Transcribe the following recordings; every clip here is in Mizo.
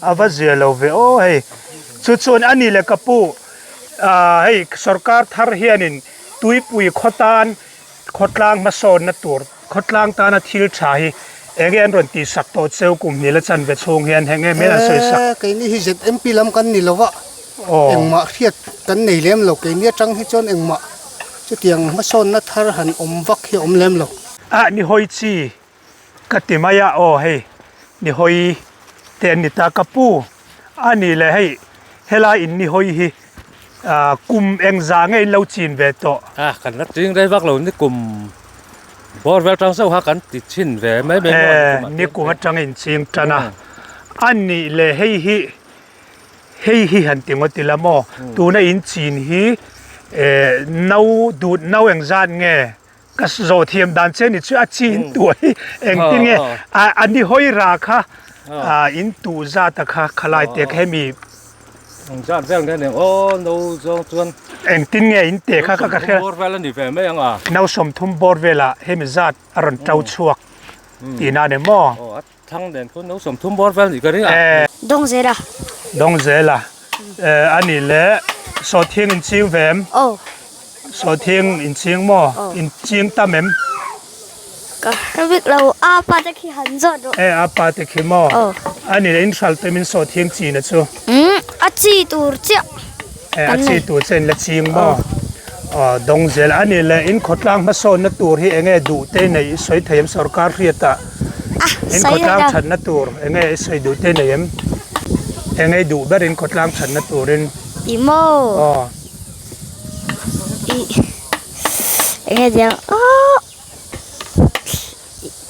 A va zia lo ve aw hei. Chu chuan a ni le ka pu, ah hei sorkar thar hianin tuipui khawtan khawtlang hmasawnna tur, khawtlang tana thil tha hi enge an rawn tihsak tawh cheu kum hnih la chan ve chhung hian heng em hian an sawi sak. Eh, keini hi ZMP lam kan ni lo va, engmah hriat kan nei lem lo, keini atang hi chuan engmah chutiang hmasawnna thar han awm vak hi a awm lem lo. Ah, ni hawi chi Ka ti mai a, aw hei nihawi te an ni ta ka pu a ni le hei helai in nihawi hi ah kum eng za nge in lo chin ve tawh. A kan la ching rei vak lo ni kum bawr vel tang zauh kha kan ti chhin ve mai mai maw Eh ni kum atang in ching tan a, a nih le hei hi hei hi han ti ngawt ila maw tuna in chin hi eh no dut no eng zat nge Ka zawh thiam dan che ni chu a chi in tuah hi engtin nge a ni hawi ra kha in tuh zat a kha khalai te kha hemi Zat vel nge nen aw no zawng chuan engtin nge in te kha ka hria bawr vel a ni ve mai ang a no 30 bawr velah hemi zat a rawn to chhuak tihna a ni maw? Thlang nen khawn no 30 bawr vel nih ka ring a. Dawng zel a. Dawng zel a. A nih leh sawhthing in ching ve em? Aw. Sawhthing in ching maw? Aw. In ching tam em? Ka hre bik lo, a pa te khi han zawt rawh. E a pa te khi maw? Aw. A nih leh in hral tem in sawhthing chin a chu? Umm, a chi tur chiah. E a chi tur chiah in la ching maw? Aw. Dawng zel a nih leh in khawtlang hmasawnna tur hi enge duh te nei i sawi thei em sorkar hriatah? In khawtlang thatna tur enge i sawi duh te nei em? Enge i duh ber in khawtlang thatna turin? I maw? Aw. I enge diang aw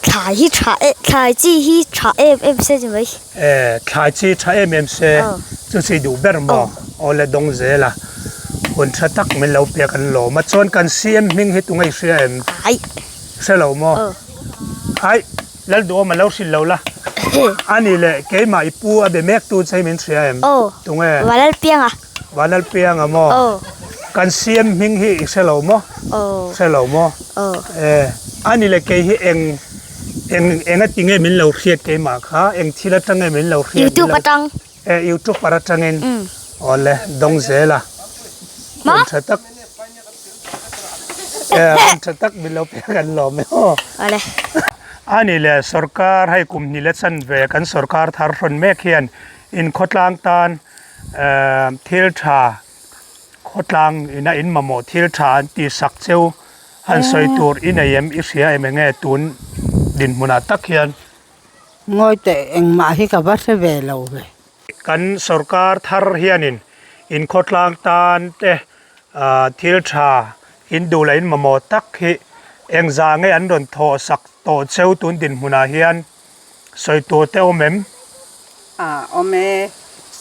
thlai hi tha e thlai chi hi tha em em se ni mai. E thlai chi tha em em se chu chu i duh ber maw? Aw le dawng zel a hun tha tak min lo pek an lawm a chuan kan CM hming hi tunge i hria em? Ai. Hre lo maw? Ai, Lalduhawm a lo hrilh lo la. A ni le, keimah i pu a be mek tu che hi min hria em? Tunge? Vanlalpianga. Vanlalpianga maw? Kan CM hming hi i hre lo maw? Hre lo maw? E, a ni le, kei hi eng, eng, eng a ti nge min lo hriat keimah kha? Eng thil atang nge min lo hriat? YouTube atang. E, YouTuber atangin. Awle, dawng zel a. Maw? Hun tha tak. Hun tha tak min lo pek an lawm e aw. Awle. A ni le, sorkar hei kum hnih le chan ve kan sorkar thar hrawn mek hian in khawtlang tan thil tha khawtlang ina in mamawh thil tha an tih sak cheu han sawi tur i nei em i hria em enge tun dinhmunah tak hian. Ngawi teh engmah hi ka va hre ve lo ve. Kan sorkar thar hianin inkhawtlang tan te thil tha in duh leh in mamawh tak hi engzah nge an rawn thawh sak tawh cheu tun dinhmunah hian sawi tur te awm em? A awm e,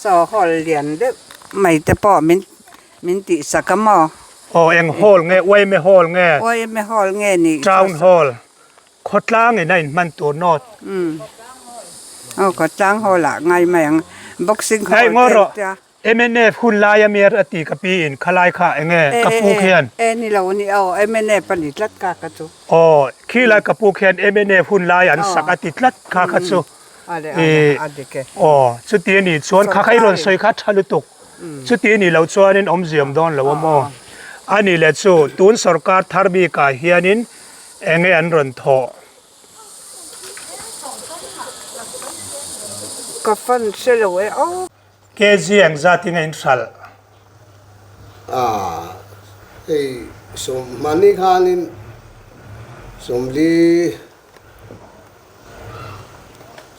saw hall lian deuh mai te pawh min min tih sak a maw? Aw eng hall nge? Uaime hall nge? Uaime hall nge nih? Town hall. Khawtlang in a inhman tur nawt. Umm. Aw khawtlang hall ah ngai mai ang. Boxing hall Hei ngaw rawh. te a. Mnf hun lai a mir a ti ka pi in khalai kha enge ka pu khian. E ni lo ni aw mnf a ni tlat ka kha chu. Aw khilai ka pu khian mnf hun lai an sak a ti tlat kha kha chu. Ale ale a dik e. Aw chuti a nih chuan kha kha i rawn sawi kha tha lutuk. Chuti a nih loh chuanin awmziam dawn lo a maw. A nih leh chu tun sorkar thar bikah hianin Enge an rawn thawh? Ka fan hre lo e aw. KG eng zat in a in hralh? Ah, hei sawmhmani khanin sawmli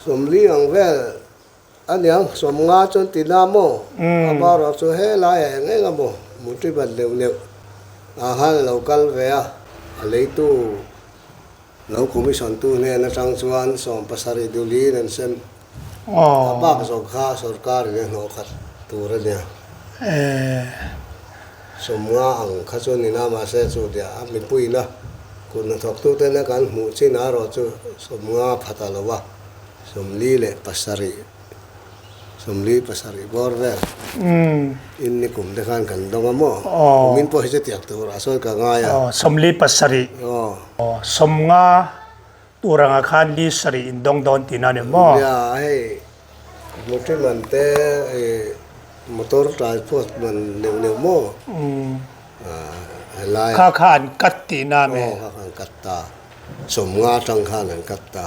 sawmli ang vel a niang, sawmnga chuan ti na maw? A barawh chu helaiah eng eng a maw mutri bat neuh neuh ah khan a lo kal ve a, a leitu lo commission tu hnen atang chuan 70 duliin an sem. A bak zawk kha sorkar in a hnawh khat tur a nia. 50 ang kha chu ni na mahse chu dia a mipuiina kut hnathawktuten a kan hmuh chin a erawh chu 50 phat a lo a. 47, 47 bawr vel in ni kum te khan kan dawng a maw? Kumin pawh hi chu tiak turah sawi ka ngai a. 47. 50 tur angah khan li sarih in dawng dawn tihna a ni maw? Nia, hei. Motor man te motor transport man neuh neuh maw helai. Kha kha an cut tihna me. Aw kha kha an cut ta. 50 atang khan an cut ta.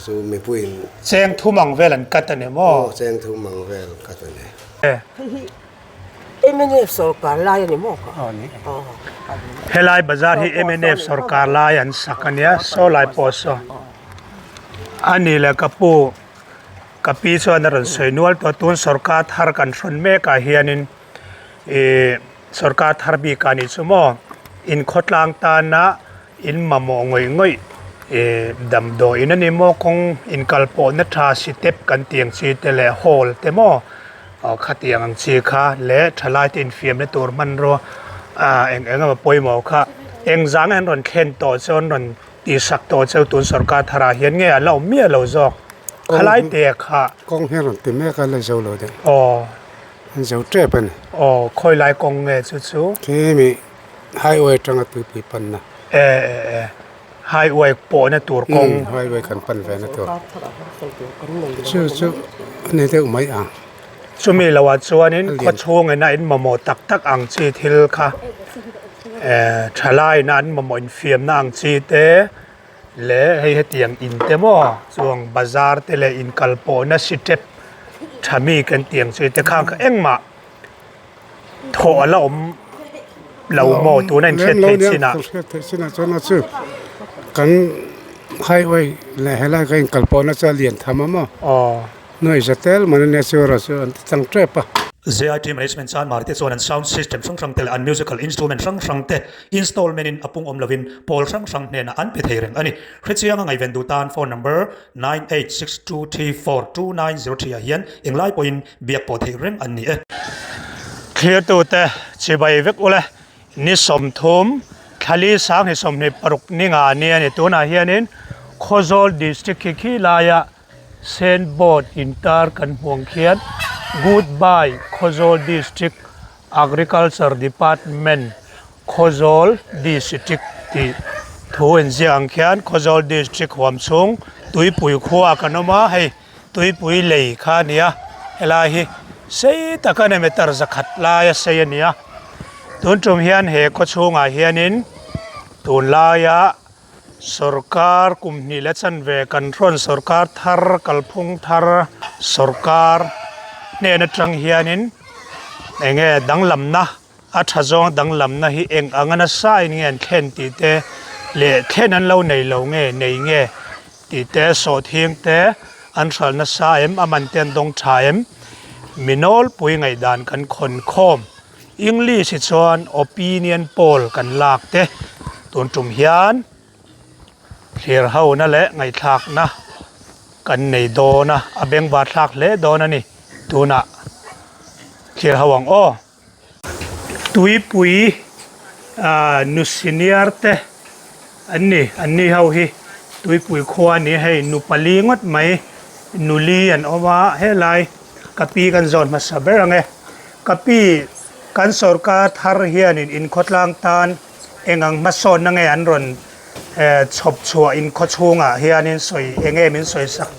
Chu mipuiin. Cheng thum ang vel an cut a ni maw? Aw cheng thum ang vel an cut a ni. Hei hi mnf sawrkar lai a ni maw ka? Aw ni. Helai bazar hi mnf sawrkar lai an sak a nia, saw lai pawh saw. A ni le ka pu, ka pi chuan a rawn sawi nual tawh a, tun sawrkar thar kan hrawn mek ah hianin ih sawrkar thar bik ah nih chu maw inkhawtlang tana in mamawh ngawih ngawih ih damdawiin a ni maw kawng inkalpawhna tha step kan tih ang chi te leh hall te maw aw khatiang ang chi kha leh thalai te infiamna tur hmanrua ah eng eng emaw pawimawh kha engzang an rawn thlen tawh chuan rawn Tihsak tawh cheu tun sorkar tharah hian nge a la awm miah lo zawk khalai te kha. Kawng hi a rawn ti mek a la zo lo deuh. Aw. An zo tep a ni. Aw khawi lai kawng nge chu chu? Khi mi highway atanga tuipui panna. E e e highway pawhna tur kawng. Umm highway kan pan ve na tur. Chu chu a ni deuh mai ang. Chumi loah chuanin khawchhungin a inmamawh tak tak ang chi thil kha thalaiin a an mamawh infiamna ang chi te leh hei hetiang in te maw chuang bazar te leh inkalpawhna step tha mi kan tih ang chi te khang kha engmah thawh a la awm lo maw tuna inhriat theih chinah. Hriat theih chinah chuan a chu kan highway leh helai kan inkalpawhna chu a lian tham a maw. Aw. Nuai za tel man ania chu erawh chu an ti chang tep a. ZIT Management chuan Marte chuan an sound system hrang hrang te leh an musical instrument hrang hrang te installment in a pung awm lovin pawl hrang hrang hnenah an pe thei reng a ni. Hrechianga ngaihven duh tan phone number 9862342903 ah hian englai pawhin biak pawh theih reng an ni e. Thlirtute chibai vek ule ni 30 thlali sang hi 26 ni nga ni a ni. Tunah hianin Khawzawl District khi khi laia Sen board intar kan hmuh ang khian Goodbye Khawzawl District Agriculture Department Khawzawl District tih thu inziak ang khian Khawzawl District huam chhung tuipui khua kan awm a hei tuipui lei kha a ni a helai hi sei tak a ni meter zakhat lai a sei a ni a tun tum hian he khaw chhungah hianin tunlaia Sorkar kum hnih leh chanve kan hrawn sorkar thar kalphung thar sorkar hnen atang hianin eng nge danglamna a tha zawng danglamna hi eng anga nasa in nge an thlen tih te leh thlen an lo nei lo nge nei nge tih te sawhthing te an hral nasa em a man te an dawng tha em mi nawlpui ngaihdan kan khawn khawm. English hi chuan opinion poll kan lak te tun tum hian thlir ho na leh ngaihthlak na kan nei dawn a a bengvar thlak hle dawn a ni tunah thlir ho ang aw. Tuipui ah nu senior te an ni an ni ho hi tuipui khua a ni hei nu pali ngawt mai nuli an awm a helai ka pi kan zawn hmasa ber ang e. Ka pi, kan sorkar thar hianin inkhawtlang tan eng ang hmasawnna nge an rawn chhawp chhuah inkhaw chhungah hianin sawi eng nge min sawi sak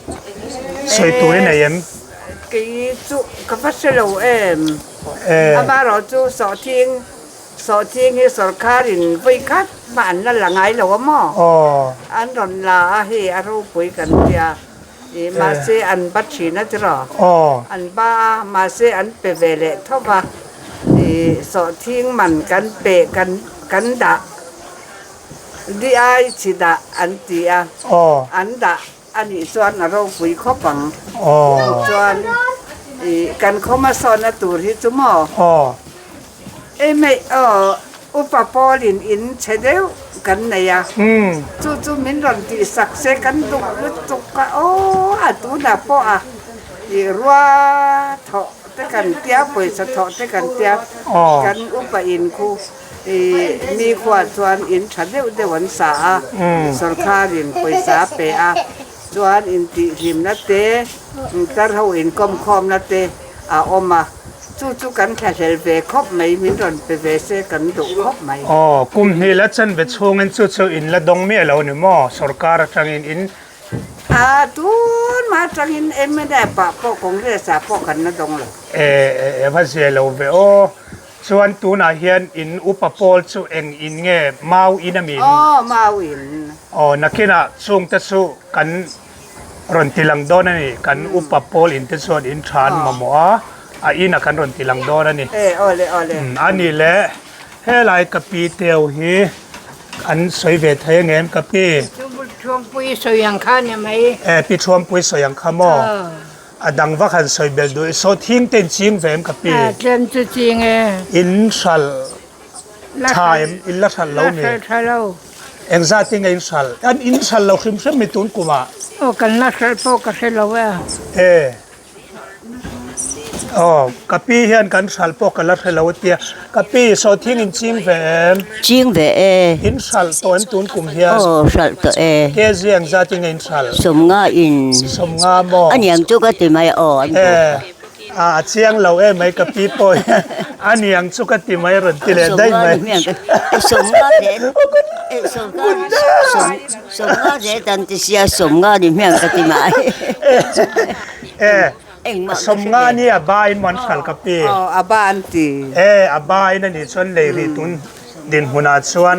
sawi tur i nei em? Kei chu ka va hre lo em? Amaherawh chu sawhthing sawhthing hi sorkarin vawi khat mah an la la ngai lo a maw? An rawn la a hei a ropui kan tia. Ih mahse an ba thin a tiraw? An ba a, mahse an pe ve leh tho va. Ih sawhthing man kan pe kan kan dah DI chi dah an ti a, an dah a nih chuan a ropui khawp ang. Chuan ih kan khaw hmasawnna tur hi chu maw? Ei mai aw, Upa Paulin in chhe deuh kan nei a, chu chu min rawn tihsak se kan duh lutuk a, aw a tunah pawh a ih rua thawh te kan tia, pawisa thawh te kan tia, kan upa in khu ih mi khuah chuan in tha deuh deuh an sa a, sawrkharin pawisa a pe a, chuan intihhlimna te, tar ho inkawmkhawmna te a awm a. Chu chu kan thlahlel ve khawp mai, min rawn pe ve se kan duh khawp mai. Aw, kum hnih la chan ve chhungin chu chu in la dawng miah lo ni maw? Sorkar atangin in. A, tun. Keimah atangin mnf ah pawh Congress ah pawh kan la dawng lo. E e va zia lo ve aw. Chuan tunah hian in upa pawl chu eng in nge mau in a min? Aw mau in. Aw nakinah chungte chu kan rawn ti lang dawn a ni. Kan upa pawl in te chuan in tha an mamawh a, a inah kan rawn ti lang dawn a ni. E awle awle. A ni le helai ka pi teu hi an sawi ve thei ang em ka pi? Thuampui sawi ang kha ni mai. E pi Thuampui sawi ang kha maw? A dang vak han sawi belh duh i saw thing te in ching ve em ka pi? A tlem chu ching e. In hralh tha em? In la hralh lo mi? La hralh tha lo. Engzat in nge in hralh? An in hralh lo hrim hrim mi tun kum ah? Aw kan la hralh pawh ka hre lo e. E. Aw, ka pi hian kan hralh pawh ka la hre lo a tia. Ka pi, sawhthing in ching ve em? Ching ve e. In hralh tawh em tun kum hian? Aw, hralh tawh e. Kg engzat in nge in hralh? Sawmnga in. Sawmnga maw? A niang chu ka ti mai aw an bu. E, a chiang lo em mai ka pi pawh hian a niang chu ka ti mai a rawn ti leh daih mai. Sawmnga ni hmiang ka ti, sawmnga zet an ti sia sawmnga ni hmiang ka ti mai. E, sawmnga ni a ba in maw an hralh ka pi? Aw, a ba an ti. E, a ba in a nih chuan lei rih tun dinhmunah chuan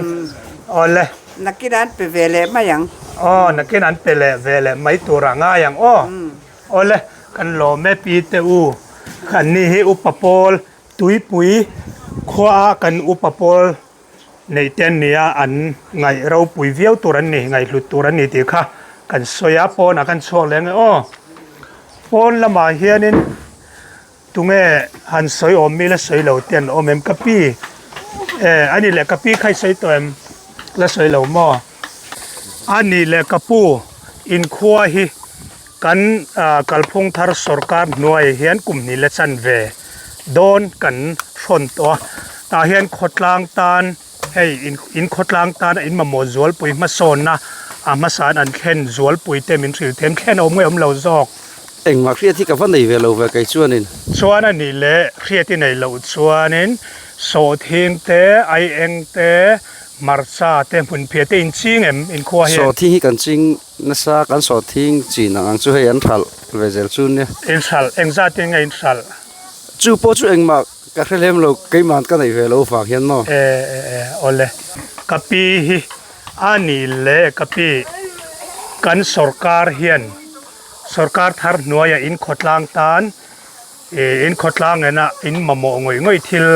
aw le. Nakin an pe ve leh mai ang. Aw, nakin an pe leh ve leh mai turah ngai ang aw. Aw le, kan lawm e pi te u. An ni hi upa pawl tuipui khuaa kan upa pawl Neih te an ni a, an ngaih ropui viau tur an ni, ngaihhlut tur an ni tih kha kan sawi a, pawnah kan chhuak leh ange aw. Pawn lamah hianin tunge han sawi awm mi la sawi lo te an awm em ka pi? E, a nih leh ka pi kha i sawi tawh em? La sawi lo maw? A nih leh ka pu, inkhua hi kan kalphung thar sorkar hnuaiah hian kum hnih la chan ve dawn kan hrawn tawh a tah hian khawtlang tan hei in khawtlang tan a in mamawh zualpui hmasawnna a hmasa an thlen zualpui te min hrilh them thlen a awm nge awm lo zawk. Engmah hriat hi ka va nei ve lo ve kei chuanin. Chuan a nih leh hriat i neih loh chuanin sawhthing te aieng te hmarcha te hmunphiah te in ching em inkhua hian. Sawhthing hi kan ching Nasa kan sawhthing chin ang ang chu hei an hralh ve zel chu nia. In hralh, engzat in nge in hralh? Chu pawh chu engmah ka hre lem lo, keimah ka neih ve lo vang hian maw? E e e awle, ka pi hi a ni le ka pi, kan sorkar hian sorkar thar hnuaiah in khawtlang tan e in khawtlang ena in mamawh ngawih ngawih thil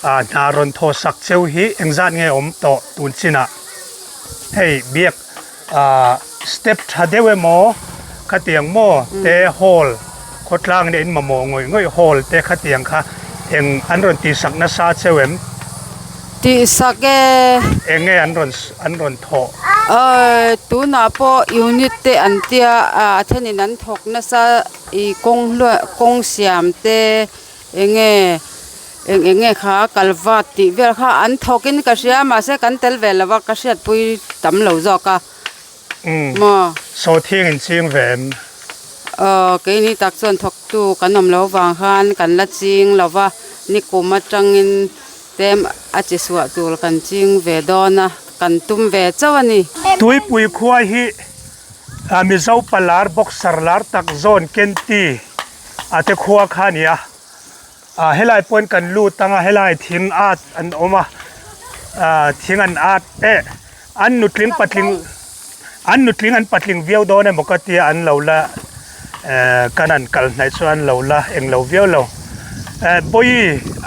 ah hna rawn thaw sak cheu hi engzat nge awm tawh tun chinah hei biak ah step tha deuh emaw khatiang maw te hall khawtlang ena in mamawh ngawih ngawih hall te khatiang kha eng an rawn tihsak nasa cheu em? Tihsak e. Eng nge an rawn an rawn thawh? Aw tunah pawh unit te an tia a thenin an thawk nasa. Ih kawng hluah kawng siam te eng nge eng eng nge kha kalvat tih vel kha an thawk in ka hria mahse kan tel ve lo a ka hriatpui tam lo zawk a maw. Sawhthing in ching ve em? Aw keini tak chuan thawktu kan awm lo vang khan kan la ching lo va nikum atangin tlem a chi suah tur kan ching ve dawn a kan tum ve chauh a ni. Tuipui khua hi A Mizo pa lar boxer lar tak zawn Kenti a te khua kha a ni a, ah helai pawhin kan lut ang a helai thing at an awm a ah thing an at eh an nutling patling an nutling an patling viau dawn emaw ka tia an lo la eh kan han kal hnaih chuan an lo la englo viau lo eh bawi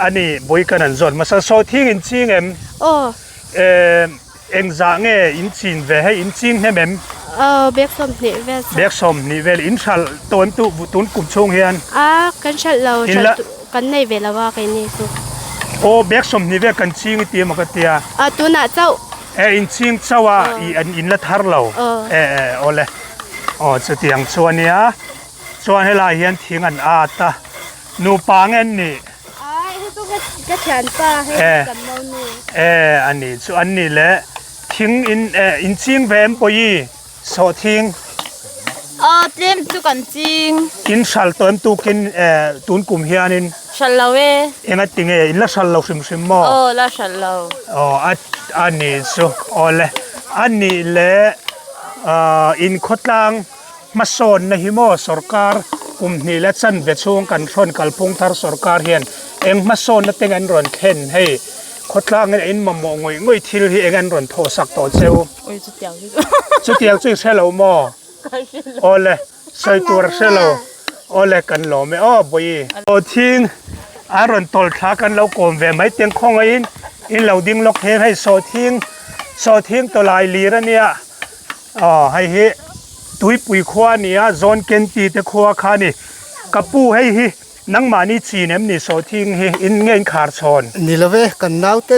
a ni bawi kan han zawn hmasa saw thing in ching em? Aw. Eh. Engzah nge in chin ve hei in ching hnem em? Aw bag 20 vel sa. Bag 20 vel in hralh tawh em tu tun kum chhung hian? A kan hralh lo hralh tu kan nei ve lo a keini chu. Aw bag 20 vel kan ching i ti emaw ka tia. A tunah chauh. E in ching chauh a i an in la thar lo. E e awle. Aw chutiang chu ania. Chuan helai hian thing an at a. Nupa nge an nih? Ai hei chu ka thianpa hei kan lo nu. E a nih chu an nih le thing in e in ching ve em pawh sawh thing. Aw tlem chu kan ching. In hral tawh em tukin e tun kum hianin. Hral lo e. Enga ti nge in la hral lo hrim hrim maw? Aw la hral lo. Aw a a nih chu aw le a nih le in khawtlang. Hmasawnna hi maw sorkar kum hnih la chanve chhung kan hrawn kalphung thar sorkar hian eng hmasawnna te an rawn thlen hei khawtlangin a in mamawh ngawih ngawih thil hi eng an rawn thawhsak tawh cheu. Chutiang chu i hre lo maw? Awle sawi tur a hre lo. Awle kan lawm e aw Bawihi. Aw thing a rawn tawlh thla kan lo kawm ve mai teng khawngaihin in lo ding lawk thei hei sawhthing sawhthing tawlai lir a nia. Aw hei hi tuipui khua a ni a zawn ken ti te khua kha a ni ka pu hei hi nangmahni chin em ni sawhthing hi in nge in khar chhawn? Ni lo ve kan naute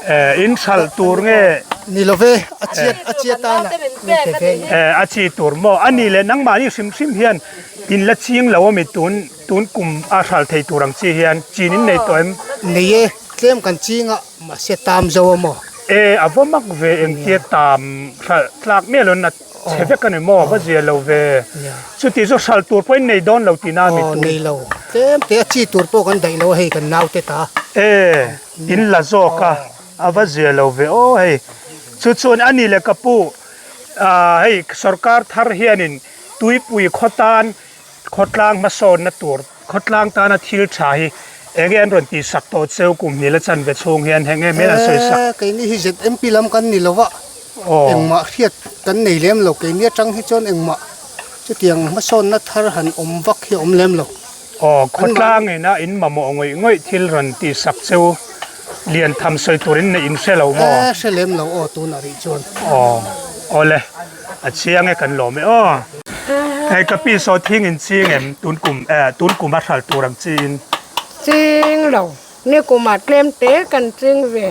Eh in hralh tur nge? Ni lo ve a chiat a chiat tan a min pe ve ni. Eh a chi tur maw a ni le nangmahni hrim hrim hian in la ching lo ami tun tun kum a hralh thei tur ang chi hian chin in nei tawh em? Nei e tlem kan ching a. Mahse tam zo a maw? E, a va mak ve engtia tam hralh tlak miah lo na chhe vek a ni maw? Va zia lo ve. Chuti chu hralh tur pawhin nei dawn lo tihna a mi tu? Nei lo. Tlem te a chi tur pawh kan daih lo a hei kan naute ta. E, in la zawk a, a va zia lo ve aw hei. Chu chuan a ni le ka pu, hei sorkar thar hianin tuipui khaw tan Khawtlang hmasawnna tur, khawtlang tana thil tha hi enge an rawn tihsak tawh cheu kum hnih la chanve chhung hian heng em hian an sawi sak. Eee keini hi ZMP lam kan ni lova, engmah hriat kan nei lem lo, keini atang hi chuan engmah chutiang hmasawnna thar han awm vak hi a awm lem lo. Aw, khawtlang ina in mamawh ngawih ngawih thil rawn tihsak cheu lian tham sawi turin neih in hre lo maw? Eee hre lem lo aw tunah rih chuan. Aw, awle a chiang e kan lawm e aw. Hei ka pi saw thing in ching em tun kum eh tun kum a hral tur ang chi in. Ching lo ni kum ah tlem te kan ching ve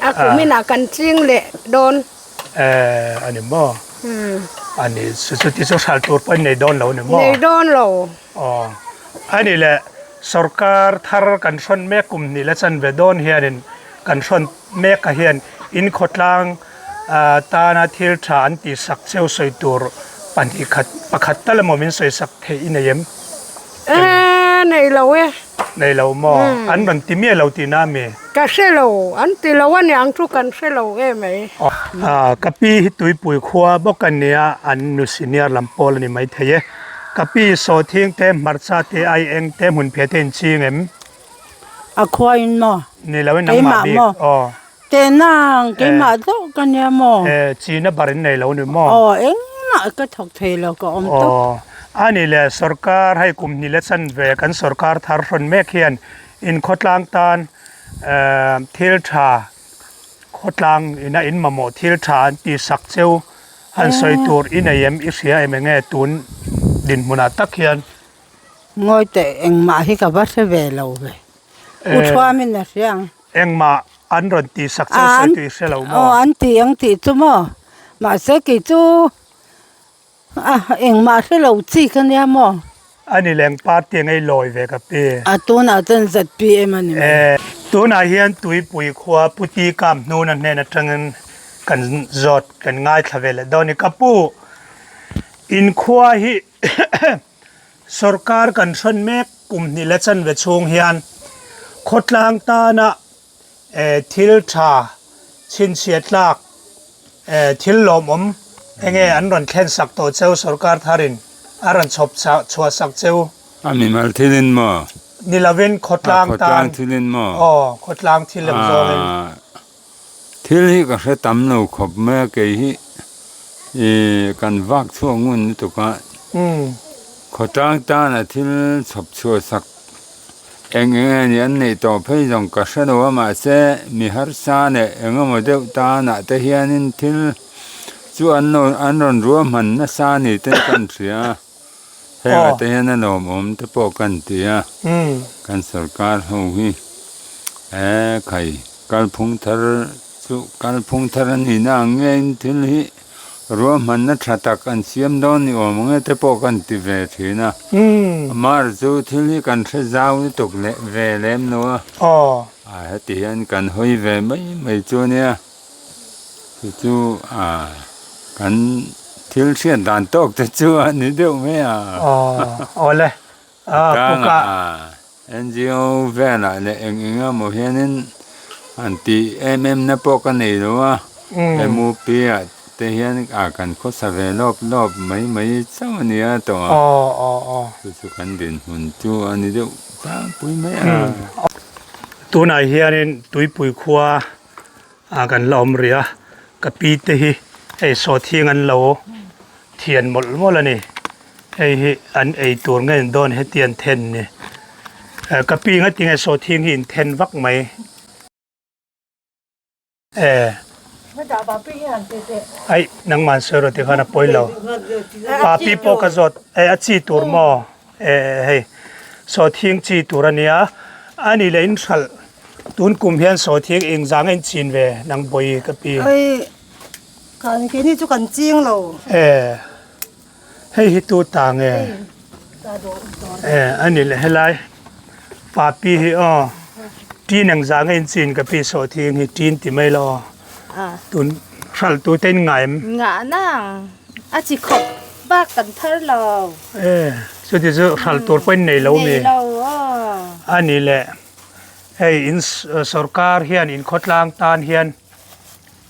a kum in ah kan ching leh dawn. Eh ani maw ani chu chu ti chu hral tur pawh in nei dawn lo ni maw. Nei dawn lo. Aw ani le sorkar thar kan hrawn mek kum hnih la chan ve dawn hian in kan hrawn mek ah hian in khawtlang tana thil tha an tih sak cheu sawi tur pahnih khat pakhat tal emaw min sawi sak theih i nei em? Eee nei lo e. Nei lo maw? An rawn ti miah lo tihna a mi? Ka hre lo, an ti lo a niang chu kan hre lo em mai. Ka pi hi tuipui khua bawk a nia, an nu senior lam pawl a ni maithei e. Ka pi sawhthing te, hmarcha te, ai eng te, hmunphiah te in ching em? A khua in maw? Ni lo in nangmah bik. Keimah maw? Aw. Tenang, keimah deuh ka nia maw? Eh, china bar in nei lo ni maw? Aw, engmah ka thawk thei lo ka awm tawp. Aw, a ni le, sorkar hei kum hnih le chanve kan sorkar thar hrawn mek hian in khawtlang tan thil tha khawtlang ina in mamawh thil tha an tih sak cheu han sawi tur i nei em i hria em enge tun dinhmunah tak hian Ngawi teh engmah hi ka va hre ve lo ve. U Thuamin a hria ang. Engmah an rawn tih sak cheu sawi tih i hre lo maw? Aw an ti ang tih chu maw. Mahse kei chu a engmah hre lo chi ka nia maw. A ni leng party ang ei lawi ve ka pi. A tunah chuan ZPM a ni mai. E tunah hian Tuipui khua Puti Kam hnuna hnen atangin kan zawt kan ngaithla ve leh dawn a ni. Ka pu inkhua hi Sorkar kan hrawn mek kum hnih leh chanve chhung hian khawtlang tana thil tha chhinchhiah tlak thil lawmawm enge an rawn thlen sak tawh cheu sorkar tharin a rawn chhawp chhuah sak cheu. A mimal thilin maw? Ni lovin khawtlang tan. Khawtlang thilin maw? Aw, khawtlang thil lam zawngin. Thil hi ka hre tam lo khawp mai a, kei hi ih kan vak chhuak ngun lutuk a, khawtlang tana thil chhawp chhuah sak eng eng nge ni an neih tawh phei zawng ka hre lo a, mahse mi harsa leh eng emaw deuh tanah te hianin thil chu an lo an rawn ruahman nasa ni te kan hria a, hengah te hian a lawmawm te pawh kan ti a, kan sorkar ho hi eh khai. Kalphung thar chu kalphung thar a nihna ang ngeiin thil hi ruahmanna tha tak an siam dawn ni awm ang e te pawh kan ti ve thin a. Amar chu thil hi kan hre zau lutuk leh ve lem lo a. A heti hian kan hawi ve mai mai chu a nia. Chu chu a kan thil hriat dan tawk te chu a ni deuh mai a. Awle. Tlangah NGO velah leh eng eng emaw hianin han tih em em na pawh ka nei lo a, MUP ah. te hian ah kan khawsa ve lawp lawp mai mai chauh a nia tawh a. Aw aw aw. Chu chu kan dinhmun chu a ni deuh tlangpui mai a. Tunah hianin tuipui khua ah kan la awm rih a, ka pi te hi hei sawhthing an lo thian mawlh mawlh a ni. Hei hi an ei tur nge an dawn heti an then ni. Ka pi nga tinge sawhthing hi in then vak mai. E. Aih nangman sawi rawh tikhan a pawi lo. Papi pawh ka zawt e a chi tur maw e hei sawhthing chi tur a nia a ni leh in hralh tun kum hian sawhthing eng zang a in chin ve nang bawi ka pi. Aih kan keini chu kan ching lo. E hei hi tu ta nge? E a ni leh helai papi hi aw tin eng zah nge in chin ka pi sawhthing hi tin ti mai lo aw tun hralh tu te in ngah em? Ngah nang a chi khawp bak kan thar lo. E chuti chu hralh tur pawh in nei lo mi? Nei lo aw. A ni leh hei in sorkar hian in khawtlang tan hian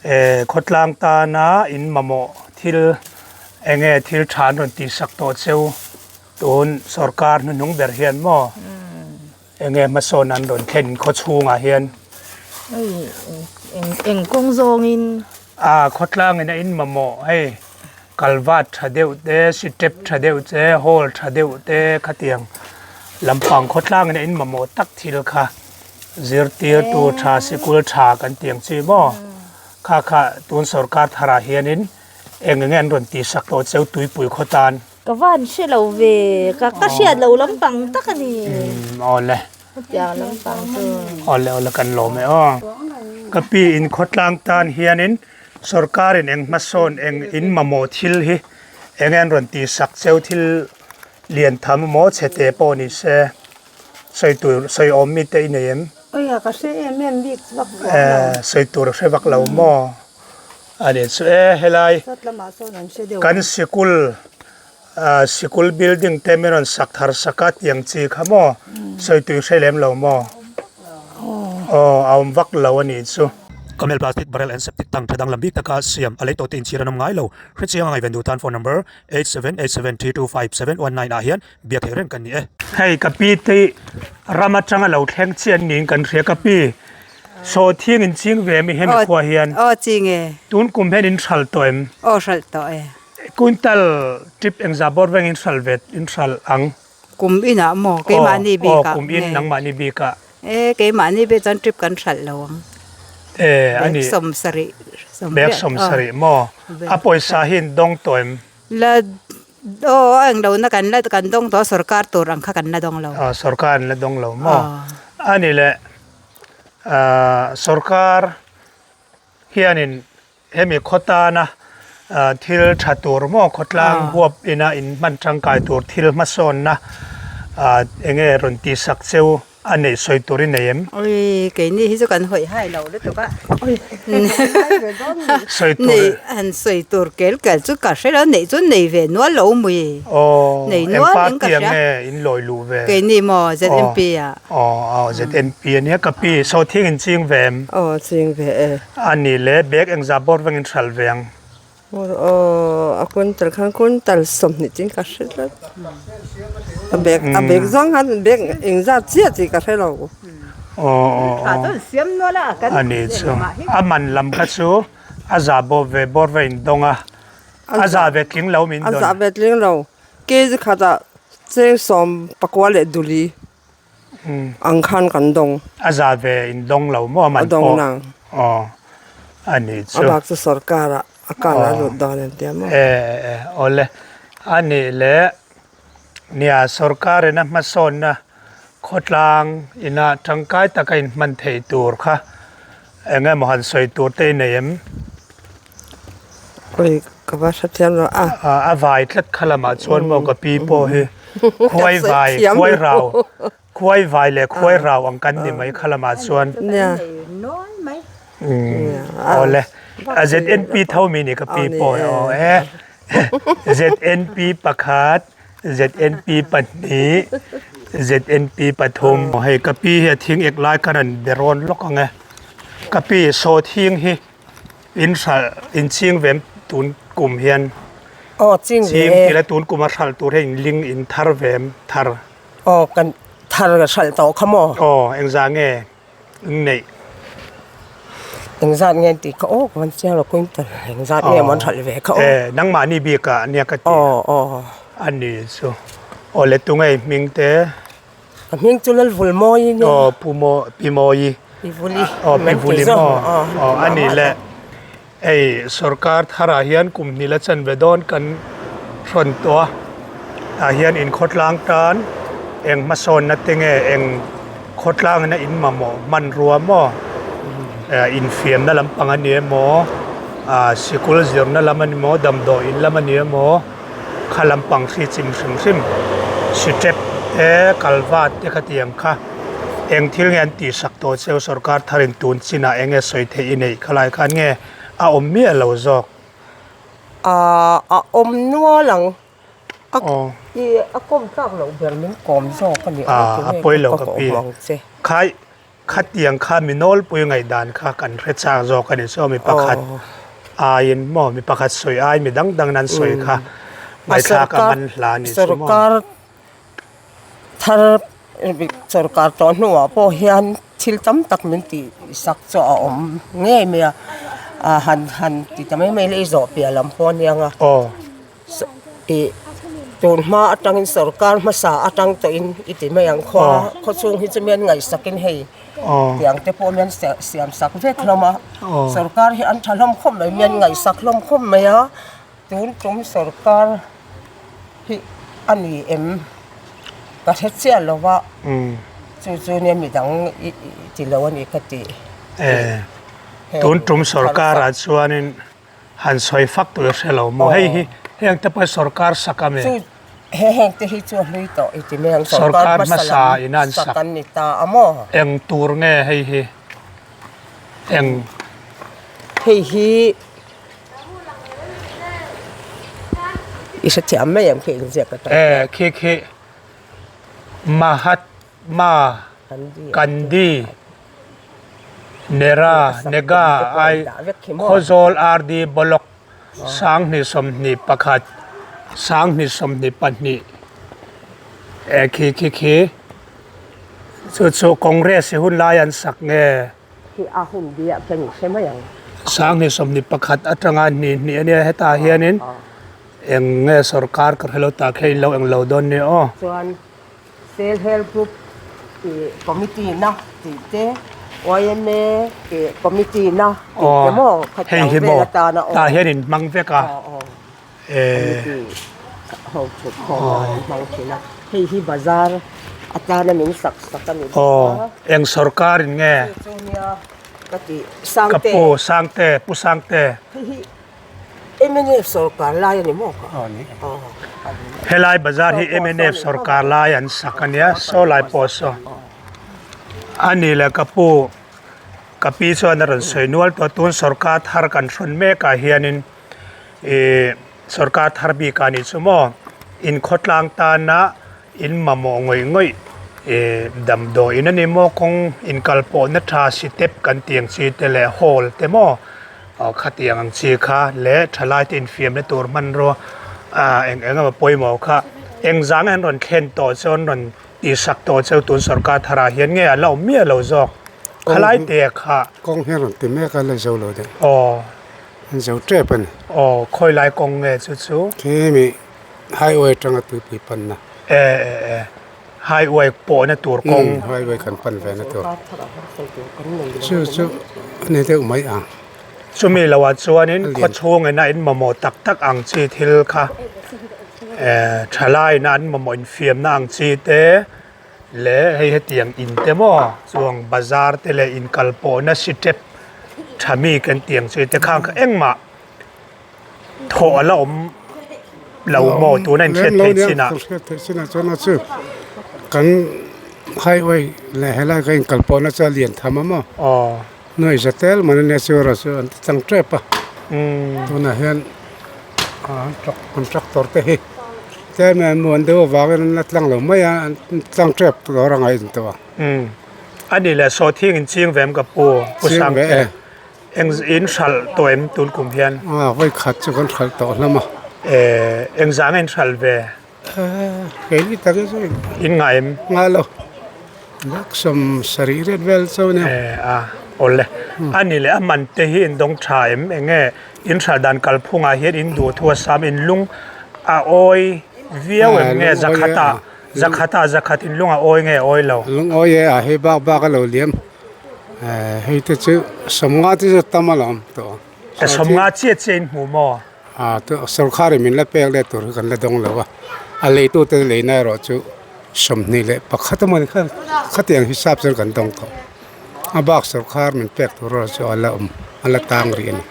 Eh khawtlang tana in mamawh thil eng nge thil tha an rawn tihsak tawh cheu tun sorkar hnuhnung ber hian maw eng nge hmasawn an rawn thlen khawchhungah hian. Eng eng kawng zawngin. A khawtlang in a in mamawh hei kalvat tha deuh te step tha deuh te hall tha deuh te khatiang lampang khawtlang in a in mamawh tak thil kha. Zirtirtu tha sikul tha kan tih ang chi maw? Kha kha tun sorkar tharah hianin eng enge an rawn tihsak tawh cheu tuipui khaw tan. Ka van hre lo ve, ka ka hriat lo lampang tak a ni. Umm awle. Hetiang lampang chu. Awle awle kan lawm e aw. Ka pi in khawtlang tan hianin sorkarin eng hmasawn eng in mamawh thil hi enge an rawn tihsak cheu thil lian tham maw chhe te pawh ni se. Sawi tur sawi awm mi te i nei em? Aia ka hre em em bik vak lo. Eh sawi tur a hre vak lo maw? A ni chu e helai Sawt lamah sawn an hre deuh. Kan sikul ah sikul building te min rawn sak thar sak a tiang chi kha maw? Sawi tur i hre lem lo maw? Aw a awm vak lo a nih chu. Camel plastic barrel and septic tank tha danglam bik taka siam a lei tawh te inchhir an awm ngai lo. Hrechianga ngaihven duh tan phone number 8787325719 ah hian Biak theih reng kan ni e. Hei ka pi te ram atanga lo thleng chiah an niin kan hria ka pi. Sawhthing in ching ve mi hemi khua hian. Aw ching e. Tun kum hian in hral tawh em? Aw hral tawh e. Quintal trip engzah bawr veng in hral ve in hral ang? Kum in ah maw keimahni bik ah. Aw kum in nangmahni bik ah. E keimahni bik chuan trip kan hral lo ang. E ani. Bag 70. Bag 70 maw? A pawisa hi in dawng tawh em? La Aw a englo na kan la kan dawng tawh a sorkar tur ang kha kan la dawng lo. Aw sorkar an la dawng lo maw? A ni le ah sorkar hianin hemi khaw tana thil tha tur maw khawtlang huap ina in hman tangkai tur thil hmasawnna ah enge rawn tihsak cheu A neih sawi tur i nei em? Oi, keini hi chu kan hawi hai lo lutuk a. Sawi tur. Nei han sawi tur kel kel chu ka hre lo, neih chu nei ve nual lo mui. Aw, Nei eng nual in party ka ang hria. nge in lawi luh ve? Keini maw ZNP ah. Aw, aw, ZNP a nia ka pi, sawhthing in ching ve em? Aw, ching ve e. A ni le, bag engzah bawr veng in hral ve ang? Aw, a quintal khan quintal 20 chin ka hre tlat. A bag a bag zawng khan bag engzat chiah tih ka hre lo. Aw aw aw. A ni chu. A man lam kha chu a za bawp ve bawr ve in dawng a. A za ve tling lo min dawn. A za ve tling lo. Kg khatah cheng 14 leh duli. Ang khan kan dawng. A za ve in dawng lo maw a man pawh. A dawng nang. Aw a nih chu. A bak chu sorkar ah a kal a lut dawn em tia maw. E e awle a nih leh nia sorkar in a hmasawnna khawtlang ina tangkai taka in hman theih tur kha eng emaw han sawi tur te i nei em? Oi ka va hre thiam lo a. A vai tlat kha lamah chuan maw ka pi pawh hi khuai vai khuai rau khuai vai leh khuai rau ang kan ni mai kha lamah chuan. Nia. Awle a ZNP tho mi ni ka pi pawh hi aw e ZNP pakhat ZNP pahnih ZNP pathum hei ka pi hi a thing ek lai khan an be rawn lawk ang e ka pi sawhthing hi. In hralh in ching ve em? tun kum hian? Aw ching ve Ching e. tila tun kum a hralh tur hi in ling in thar ve em thar? Aw kan thar ka hralh tawh kha maw? Aw engzah nge in neih? Engzat nge an tih kha aw ka van chiang lo quintal engzat nge maw an hralh ve kha aw. E nangmahni bik ah nia ka ti. Aw aw. A ni chu. Aw le tunge i hming te? Ka hming chu Lalvulmawi nia. Aw Pu Maw Pi Mawi. Pi Vuli. Aw Pi Vuli maw. Aw a ni le. Hei sorkar tharah hian kum hnih la chanve dawn kan hrawn tawh a, tah hian inkhawtlang tan eng hmasawnna te nge eng khawtlangina in mamawh hmanrua maw eh infiamna lampang a ni emaw ah sikul zirna lam a ni maw damdawiin lam a ni emaw kha lampang hri chim hrim hrim sitep te kalvat te khatiang kha eng thil nge an tih sak tawh cheu sorkar tharin tun chinah eng nge sawi theih i neih khalai khan nge a awm miah lo zawk. Aaa a awm nual ang a i a kawm tlak loh ber min kawm zawk a ni a a pawi lo ka pi khai Khatiang kha mi nawlpui ngaihdan kha kan hre chak zawk a ni chu mi pakhat aiin maw mi pakhat sawi ai mi dang dang nan sawi kha ngaihthlak a man hla a ni chu maw. Sorkar thar sorkar tawh hnuah pawh hian thil tam tak min tih sak chu a awm ngei mai a, han han ti ta mai mai la i zawh piah lam pawh a nia nga. Ih tun hma atangin sorkar hmasa atang tawhin i ti mai ang khua khawchhung hi chu mian ngaihsakin hei tiang te pawh mian siam sak vek hlawm a sorkar hi an tha hlawm khawp mai mian ngaihsak hlawm khawp mai a tun tum sorkar hi a ni em ka hre chiah lo va chu chu nia midang i ti lo a ni ka ti tun tum sorkar ah chuanin. Han sawi fak tur hre lo maw? Hei hi heng te pawh hi sorkar sak a mi? Chu he heng te hi chu a hlui tawh i ti mai ang. Sorkar hmasa in an sak an ni ta a maw? Eng tur nge hei hi? Eng? Hei hi i hrethiam mai ang khi inziak atang hian. E khi khi Mahatma Gandhi Nera Nega ai Khawzawl RD Block 2021 2022 eh khi khi khi chu chu Congress hi hun lai an sak nge. Khi a hun biah kha ni hre mai ang. 2021 atanga hnih hnih ania hetah hianin eng nge sorkar ka hrelo tak hei lo eng lo dawn nia aw. Chuan Self Help Group tih committee na tih te yma tih committee na tih te maw khatiang vel atana aw tah hian in hmang vek a committee ho thut khawm ah an hmang thin a hei hi bazar atana min sak sak a ni bawk a eng sorkar in nge chu chu nia ka tih Sangte ka pu Sangte pu Sangte hei hi Mnf sorkar lai a ni maw kha? Helai bazar hi mnf sorkar lai an sak a nia saw lai pawh saw a ni le ka pu ka pi chuan a rawn sawi nual tawh tun sorkar thar kan hrawn mek ah hianin ih sorkar thar bik ah nih chu maw inkhawtlang tana in mamawh ngawih ngawih ih damdawiin a ni maw kawng inkalpawhna tha step kan tih ang chi te leh hall te maw aw khatiang ang chi kha leh thalai te infiamna tur hmanrua ah eng eng emaw pawimawh kha engzang an rawn thlen tawh chu an rawn tihsak tawh chu tun sorkar tharah hian nge a la awm miah lo zawk khalai te kha kawng hi a rawn ti mek a la zo lo deuh aw an zo tep a ni aw khawi lai kawng nge chu chu khi Highway atanga tuipui panna. E e e highway pawhna tur kawng. Umm highway kan pan ve na tur. Chu chu a ni deuh mai ang. Chumi loah chuanin khawchhung ina in mamawh tak tak ang chi thil kha e thalai ina an mamawh infiamna ang chi te leh hei hetiang in te maw chuang bazar te leh inkalpawhna sitep tha mi kan tih ang chi te khang kha engmah Thawh a la awm lo maw tuna in hriat theih chin ah. Hriat theih chin ah chuan a chu kan highway leh helai kan inkal pawhna chu a lian tham a maw. Aw. Nuai za tel man ania chu erawh chu an ti chang tep a. Tunah hian contractor te hi tlem a muan deuh avangin an la tlang lo mai a an tlang tep tur a ngaih an tawh a. A ni leh sawhthing in ching ve em ka pu Pu Sangte. Eng in hralh tawh em tun kum hian? A vawi khat chu kan hralh tawh hlawm a. Eng zah nge in hralh ve? Keini tak hi chu in ngah em? Ngah lo. Lak 70 riat vel chu nia. A awle. A ni leh a man te hi in dawng tha em? Eng nge in hralh dan kalphungah hian in duh thu a sam in lung a awi viau em nge zakhatah zakhatah zakhat in lung a awi nge awi lo? Lung awi e a hei bak bak a lo liam. Hei te chu 50 te chu tam alawm tawh. 50 chiah chiah in hmu maw? A sorkar in min la pek leh tur hi kan la dawng lo a, a leitu te leina erawh chu 21 emaw ni kha khatiang hisap chuan kan dawng tawh. A bak sorkar min pek tur erawh chu a la awm a la tang rih a ni.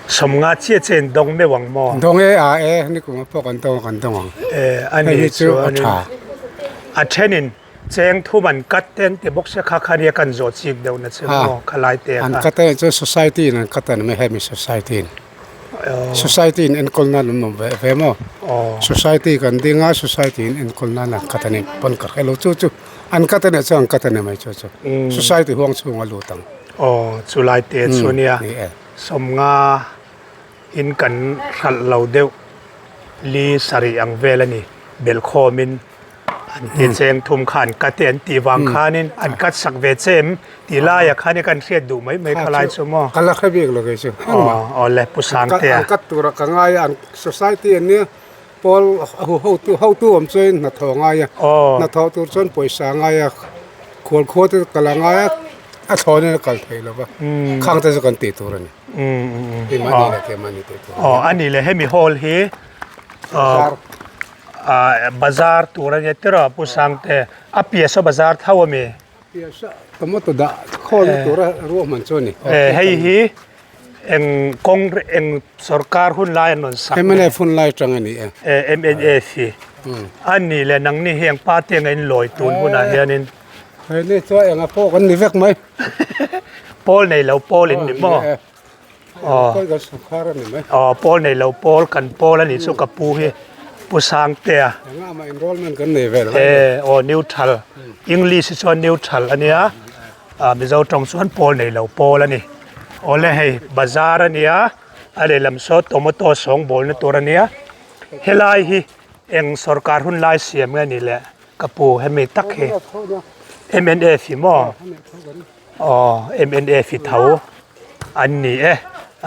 50 chiah chiah in dawng meuh ang maw? Dawng e a e nikum ah pawh kan dawng a kan dawng ang. E a ni Hei hi chu a tha. A thenin Cheng thum an cut te an ti bawk sia kha kha nia kan zawh chik deuh na che maw khalai te kha. An cut a chuan society in an cut a ni mai hemi society in. Society in enkawl nan an awm ve ve maw. Society kan ding a society in enkawl nan an cut a ni pawn ka hre lo chu chu an cut a nih chuan an cut a ni mai chu chu society huang chhung a lut ang. Aw chulai te chu nia 50 in kan hralh lo deuh li sarih ang vel a ni belhkhawm in. An ti cheng thum kha an cut e an tih vang khanin an cut sak ve che em tih laiah khan i kan hriat duh mai mai kha lai chu maw. Ka la hre bik lo kei chu. Aw le Pu Sangtea. An cut turah ka ngai a, an society an nia pawl hotu hotu awm chuan hnathawh a ngai a, hnathawh tur chuan pawisa a ngai a, khual khua te kal a ngai a, a thlawn in a kal thei lo va, khang te chu kan tih tur a ni. Keimahni leh keimahni tih tur a ni. Aw a ni le hemi hall hi. Ah bazar tur a nia tiraw Pu Sangte a piasa bazar tho a mi? Piasa tomato dah khawlna tura ruahman chu a ni. Eh hei hi eng kawng eng sorkar hun lai an rawn sak nge? Mnf hun lai atang a ni e. Eh mnf hi a ni le nangni hi eng party anga in lawi tun hunah hianin? Hei ni chuan enga pawh kan ni vek mai. Pawl nei lo pawl in ni maw? Aw pawl nei lo pawl kan pawl a nih chu ka pu hi Pu Sangtea e aw neutral English hi chuan neutral a nia ah Mizo tawng chuan pawl nei lo pawl a ni awle hei bazar a nia a lehlam saw tomato sawngbawlna tur a nia helai hi eng sawrkar hun lai siam nge ni le ka pu hemi tak hi mnf hi maw. Aw mnf hi tho an ni e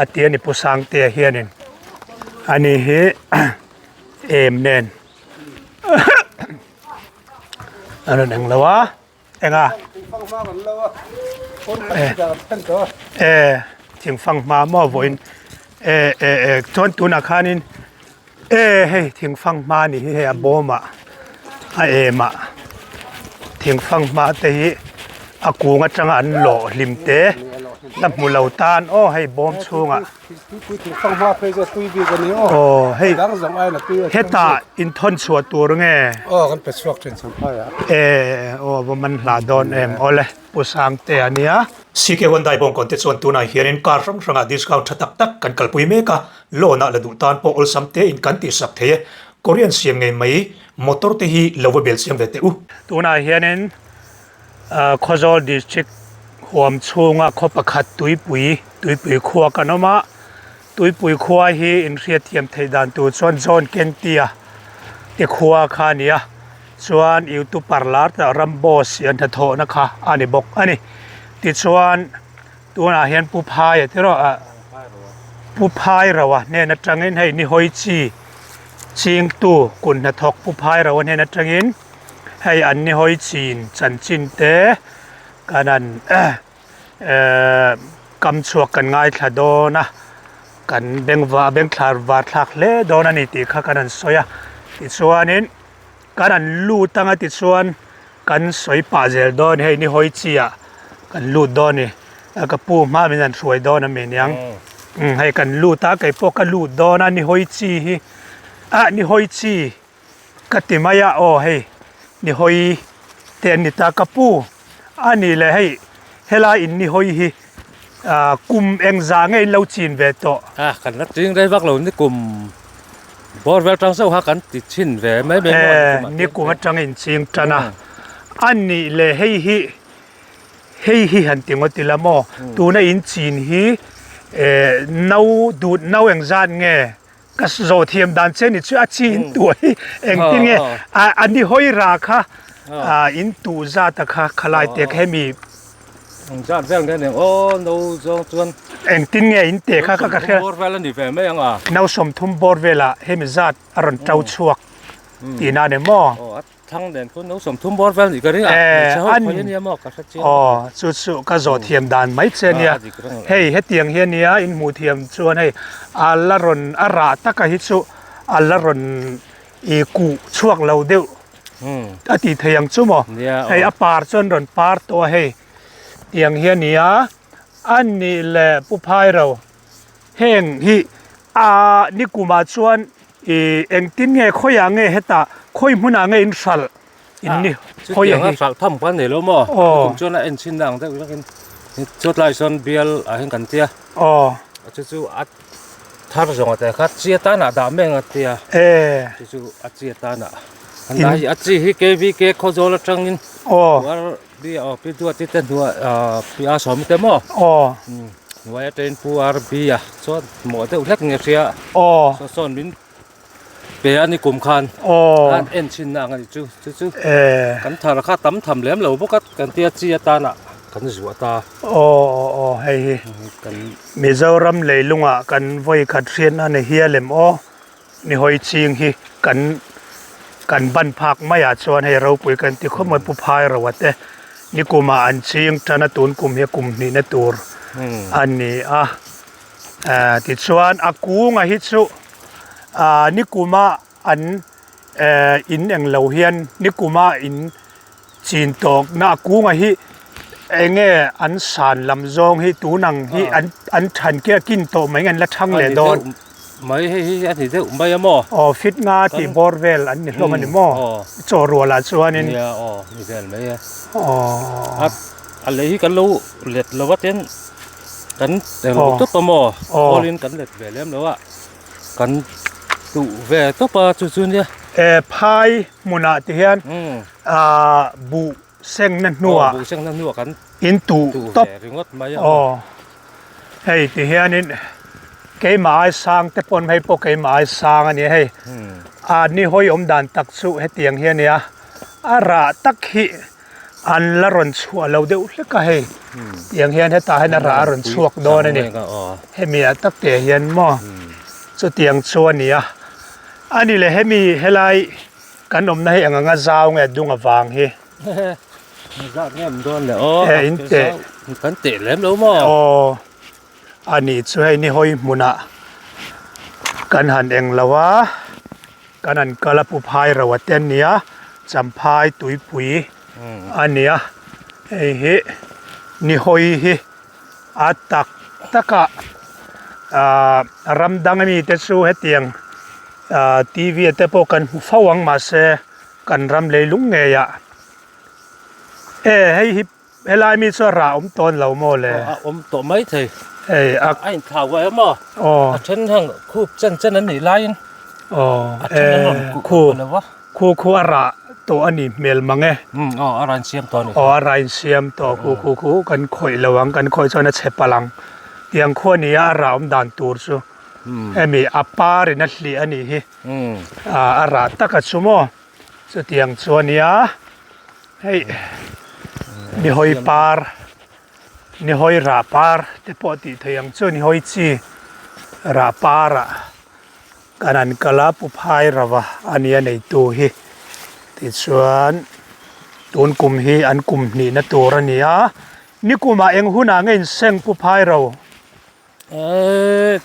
a ti a ni Pu Sangtea hianin ani hi em nen a rawn eng lo a eng a e thingfang hma maw vawiin e e e chuan tunah khanin E hei thingfang hma ni hi hei a bawm ah a em ah thingfang hma te hi a kung atanga an lawh hlim te la hmu lo tan aw hei bawm chhungah aw hei hetah inthawn chhuah tur nge e aw va man hlah dawn em awle Pu Sangtea nia. CK Hyundai bawngkawn te chuan tunah hianin car hrang hrangah discount tha tak tak kan kalpui mek a, loan ah la duh tan pawh awlsam tein kan tihsak thei e. Korean siam ngei mai motor te hi lo va bel chiang ve teh u. Tunah hianin Khawzawl District huam chhunga khaw pakhat Tuipui, Tuipui khua kan awm a, Tuipui khua hi inhriatthiam theih dan tur chuan John Kentia te khua kha a ni a. Chuan youtuber lar tak Ramboss i an hnathawhna kha a ni bawk a ni. Tichuan tunah hian Pu Phaia te erawh ah Pu Phairoa hnen atangin hei Nihawi chi chingtu kun hnathawk Pu Phairoa hnen atangin hei an Nihawi chin chanchin te kan han ehh kam chhuak kan ngaithla dawn a kan bengva bengthla var thlak hle dawn a ni tih kha kan han sawi a tichuanin. Kan an lut anga tichuan kan sawi pah zel dawn hei ni hawi chi ah kan lut dawn ni ka pu hma min an hruai dawn a mi niang umm hei kan lut a kei pawh ka lut dawn a ni hawi chi hi ah ni hawi chi ka ti mai a aw hei ni hawi te an ni ta ka pu a ni leh hei helai in ni hawi hi ah kum engzah nge in lo chin ve tawh. Ah kan la ching rei vak lo ni kum bawr vel tang zauh kha kan ti chhin ve mai mai maw ni kum atang in ching tan a a nih leh hei hi. Hei hi han ti ngawt ila maw? Tuna in chin hi eh no dut no engzat nge? Ka zawh thiam dan che ni chu a chi in tuah hi engtin nge a ni hawi ra kha in tuh zat a kha khalai te kha hemi Engzat vel nge nen aw no zawng chuan engtin nge in te kha ka hria bawr vel a ni ve mai ang a. No 30 bawr velah hemi zat a rawn to chhuak tihna a ni maw? Thlang nen khawn no 30 bawr vel nih ka ring a, hmeichhe ho khawi ania maw ka hre chiang Aw, chu chu ka zawh thiam dan mai che ania. Hei hetiang hi ania in hmuh thiam chuan hei a la rawn a rah taka hi chu a la rawn ih kuh chhuak lo deuh a tih theih ang chu maw. Hei a par chuan rawn par tawh a hei tiang hi ania a nih leh Pu Phairo Heng hi a nikumah chuan ih engtin nge khawiah nge hetah khawi hmunah nge in hralh in ni khawi a hi. Chutianga hralh tham kan nei lo maw? Aw. Kum chuan a en chhin na ang deuh takin chutlai sawn bial ah hian kan tia. Aw. Chu chu a thar zawng a te kha chi atan ah dah mek a tia. E. Chu chu a chi atan ah an dah hi a chi hi KVK Khawzawl atangin. Aw. Pi aw pi duati te hnuai ah pi a sawmi te maw aw hnuai atangin pu R B a chuan mawh deuh hlek nge hria aw saw sawn min pe a ni kum khan aw an en chhin na ang a ni chu chu chu kan thar kha tam tham lem lo bawk a kan tia chi atana kan zuah ta aw aw aw hei hi kan Mizoram leilungah kan vawi khat hriatna a ni hial em aw. Ni hawi ching hi kan kan ban phak maiah chuan hei ropui kan ti khawp mai Pu Phairoa te ni kumah an ching tan a tun kum hi kum hnihna tur a ni a eh tichuan a kunga hi chu ah ni kuma an eh in englo hian ni kuma in Chin tawkna a kunga hi eng nge an san lam zawng hi tun ang hi an an than kia kin tawh mai nge an la thang leh dawn. Mai hei hi a ni deuh mai a maw? Aw fit nga tih bawr vel an ni hlawm a ni maw? Chaw rual ah chuanin. Nia aw ni vel mai e. Aw. A a lei hi kan lo let lo a ten kan englo tawp a maw? Kawlin kan let ve lem lo a kan duh ve tawp a chu chu nia. E phai hmunah ti hian Aaa buh sengna hnuah buh sengna hnuah kan in tuh tawp ringawt mai a aw hei ti hianin keimah ai sang te pawn hei pawh keimah ai sang a nia hei a ni hawi awm dan tak chu hetiang hi a nia a rah tak hi an la rawn chhuah lo deuh hlek a hei tiang hian hetah hian a rah a rawn chhuak dawn a ni hemi ah tak te hian maw chutiang chu a ni a a ni leh hemi helai. Kan awmna hi eng anga zau nge dung avang hi. Zat nge awm dawn le aw. E in teh. Kan teh lem lo maw? Aw. A nih chu hei ni hawi hmunah kan han eng lo a, kan han kal a pu phai ro a te ania, champhai tuipui a nia, hei hi ni hawi hi a tak takah ah ram dang ami te chu hetiang ah T_V ah te pawh kan hmu fo ang mahse kan ram leilung ngei ah e hei hi helai mi chu a rah awm tawn lo maw le a awm tawh mai thei hei a a inthlau uai a maw aw a then heng khup chen chen an nih laiin aw a then an rawn khup lo a. Khu khu a rah tawh a ni hmel mang e. Umm aw a rain siam tawh a ni. Aw a rain siam tawh khu khu khu kan khawih lo ang kan khawih chuan a chhe palh ang. Tiang khu a ni a a rah awm dan tur chu hemi a par in a hlih a nih hi a rah tak a chu maw chutiang chu a nia hei nihawi par nihawi rah par te pawh tih theih ang chu nihawi chi rah par ah. Kan an kal a Pu Phai Rava a nia neitu hi tichuan tun kum hi an kum hnihna tur a ni a nikumah eng hunah nge in seng Pu Phai Ro Eee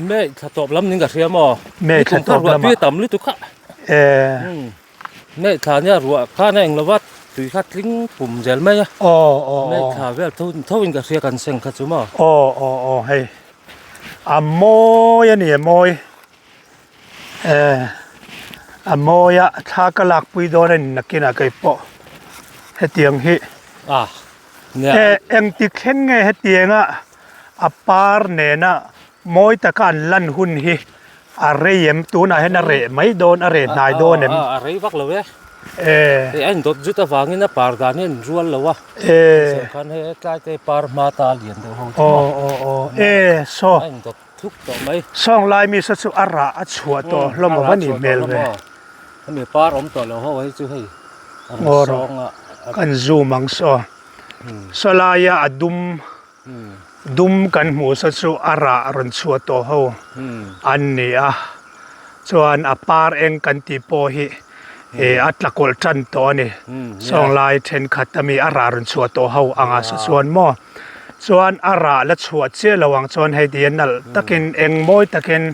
May thla tawp lam ning ka hria maw May thla tawp lamah tui tam lutuk kha Eee May thla nia ruah khan a eng lova tui kha tling pum zel mai a Aw aw May thla vel tho tho in ka hria kan seng kha chu maw Aw aw aw hei A mawi a ni a mawi eh a mawi a thla ka lak pui dawn a ni nakinah kei pawh hetiang hi eh engtik thleng nge hetianga a par nena mawi taka an lan hun hi a rei em tunah hian a reh mai dawn a reh hnai dawn em a rei vak lo e. E. Hei a indawt zut avangin a par dan hi a inrual lo a. E. Khan hei tlai te par hma ta lian deuh ho chu. Aw aw aw e saw. A indawt thuk tawh mai. Sawng lai mi saw chu a rah a chhuah tawh hlawm a va nih hmel ve. Hemi par awm tawh lo ho hei chu hei a rawn sawng a. Kan zoom ang saw. Saw laia a dum Dum kan hmuh sa chu a rah rawn chhuah tawh ho an ni a, chuan a par eng kan tih pawh hi ih a tla kawlh tan tawh a ni. Sawng lai thenkhat ami a rah rawn chhuah tawh ho anga sa chuan maw chuan a rah la chhuah chiah lo ang chuan hei ti a nalh takin eng mawi takin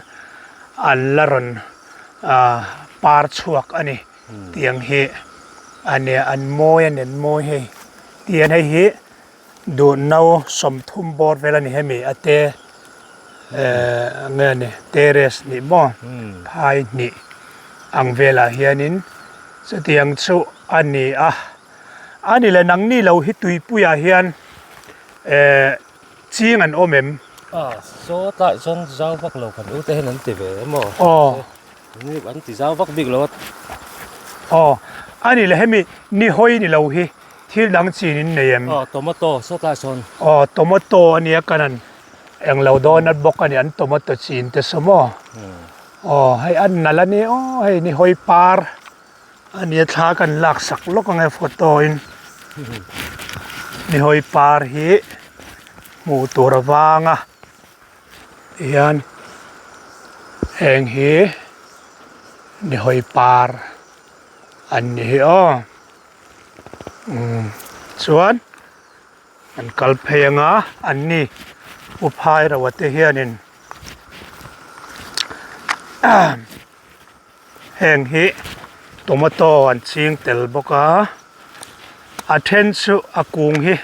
an la rawn ah par chhuak a ni. Tiang hi a nia an mawi a ni an mawi hei tiang hei hi. Duh no 30 bawr vel a ni hemi a te eh nge ni terrace nih maw phai hnih ang velah hianin chutiang chu a ni a a ni le nangni lo hi tuipuiah hian eh ching an awm em? A saw tlaiah chuan zau vak lo kan ute hian an ti ve em aw? Aw. An ti zau vak bik lo a. Aw a ni le hemi ni hawi ni lo hi. Thil dang chin in nei em? Aw tomato sawtlai sawn. Aw tomato a nia kan an englo dawn at bawk a ni an tomato chin te saw maw? Aw hei a nalh a ni aw hei ni hawi par a nia thla kan lak sak lawk ang e photo in ni hawi par hi hmuh tur a vang a tihian heng hi ni hawi par an ni hi aw. Umm chuan an kal phei anga an ni u phai rauh te hianin heng hi tomato an ching tel bawk a a then chu a kung hi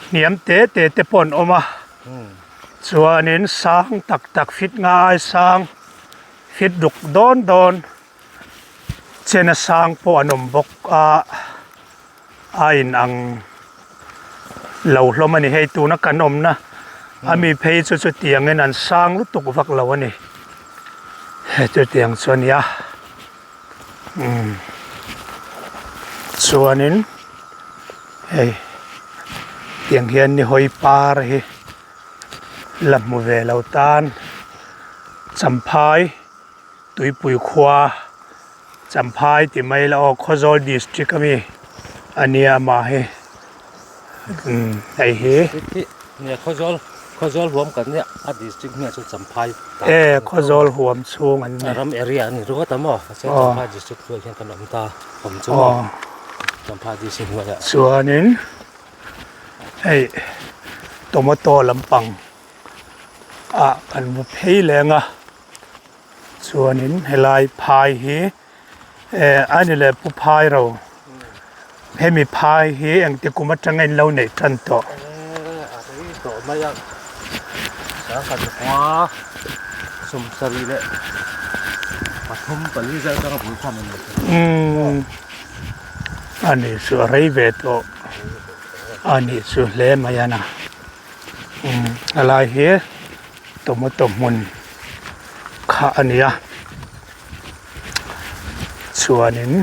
hniam te te te pawh an awm a chuanin sang tak tak fit nga ai sang fit ruk dawn dawn. Chena sang pawh an awm bawk a, a in ang lo hlawm a ni. Hei tuna kan awmna a mi phei chu chutiangin an sang lutuk vak lo a ni. Hei chutiang chu a ni a, umm chuanin hei tiang hian ni hawi par hi la hmu ve lo tan champhai. Tuipui khua Champhai ti mai la aw Khawzawl district ami a nia amah hi umm hei hi. Nia Khawzawl Khawzawl huam kan nia a district hming ah chuan Champhai E Khawzawl huam chhung an ni. Ram area a ni ringawt a maw mahse Champhai district hnuaiah hian kan awm ta awm chu maw Champhai district hnuaiah. Chuanin hei tomato lampang ah kan va phei leng a. Chuanin helai phai hi eh a ni leh pu phai ro hemi phai hi engti kum atanga in lo neih tan tawh. Eh a rei tawh mai a sangkhat khua 70 leh 3 4 zel atanga bul khan a ni. Umm a ni chu a rei ve tawh a nih chu hle mai a na umm helai hi. Tomato hmun kha a ni a chuanin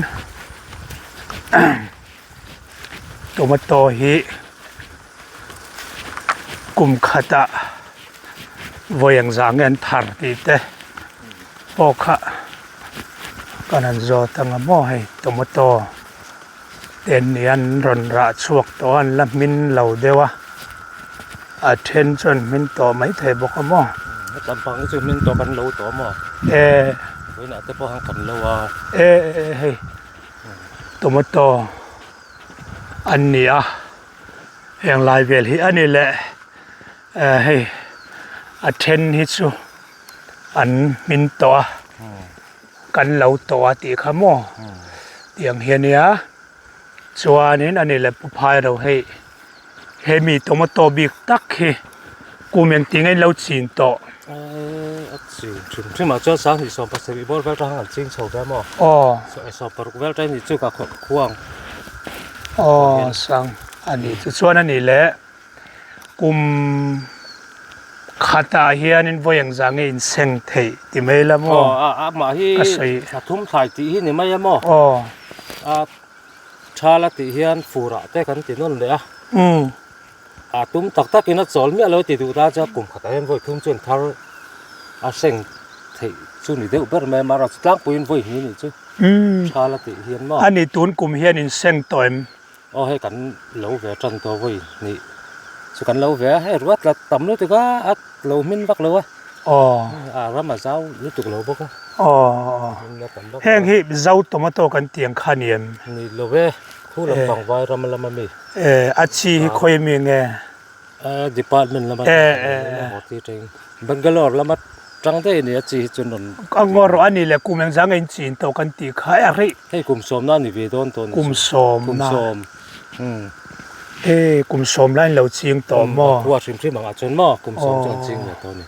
tomato hi kum khatah vawi engzah nge an thar tih te pawh kha kan han zawt ang a maw hei tomato te an ni a an rawn rah chhuak tawh a an la hmin lo deuh a a then chuan hmin tawh maithei bawk a maw. Lampang hi chu hmin tawh kan lo tawh a maw? E. Vawiinah te pawh han kan lo a. E e hei tomato an ni a heng lai vel hi a ni leh hei a then hi chu an hmin tawh a. Kan lo tawh a tih kha maw tiang hi a nia chuanin a ni le pu phai ro hei hemi tomato bik tak hi kum engtin nge in lo chin tawh. A chin hrim hrim ah chuan 27 bawr vel atang an ching chho ve maw aw 16 vel atang ni chu ka khuang aw sang a ni chu chuan a ni le. Kum khatah hianin vawi engzah nge inseng theih ti mai la maw? Aw, amah hi Ka sawi. thla thum thlai tih hi ni mai a maw? Aw. A thal a tih hian furah te kan ti nawn leh a. A tum tak takin a chawl miah lo ti duh ta chuan kum khatah hian vawi thum chuan thar a seng theih chu ni deuh ber mai a, mahra chu tlangpuiin vawi hnih nih chu thal a tih hian maw. A ni tun kum hian in seng tawh em? Aw hei kan lo ve tan tawh vawi hnih chu kan lo ve a, hei ruat la tam lutuk a, a lo hmin vak lo a. Aw. A ram a zau lutuk lo bawk a. Aw. Heng hi zo tomato kan tih ang kha ni em? Ni lo e, khu lampang vai ram lama mi. E a chi hi khawi mi nge? A department lama tang Bangalore lama tang daih a ni a chi hi chuan rawn A ngaw rawh a ni le kum engzah nge in chin tawh kan tih kha a rih. Hei kum sawmna a ni ve dawn tawh a ni. Kum sawmna. Kum sawm. E kum sawm lai in lo ching tawh maw? A khua hrim hrim angah chuan maw kum sawm chu an ching ve tawh a ni.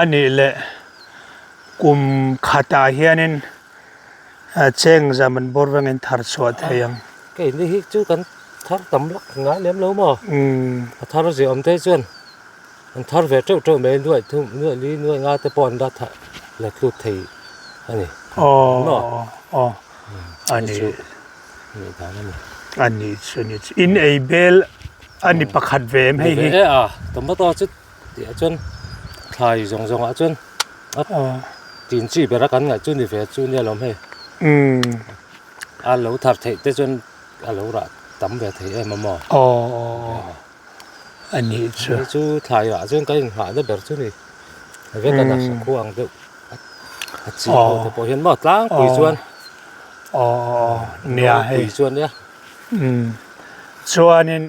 A nih le kum khatah hianin Cheng zam an bawr vengin thar chhuah thei ang. Keini hi chu kan thar tam lak ngai lem lo maw? A thar zia awm te chuan an thar ve teuh teuh mai nuaih thum nuaih li nuaih nga te pawh an la tha la tlut thei a ni. Aw aw a ni. Ni dan a ni. A ni chu ni chu in ei bel a ni pakhat ve em hei hi. E a tomato chu tih ah chuan thlai zawng zawng ah chuan A tin chi bera kan ngaih chu ni ve chu nia lawm hei. A lo thar theih te chuan a lo rah tam ve thei em a maw? Aw a nih chu. Hei chu thlai rah chuan kan inghah na ber chu ni. Vek a nasa khu ang deuh a chi ho te pawh hian maw tlangpui chuan. Aw nia hei. Tlangpui chuan nia. Chuanin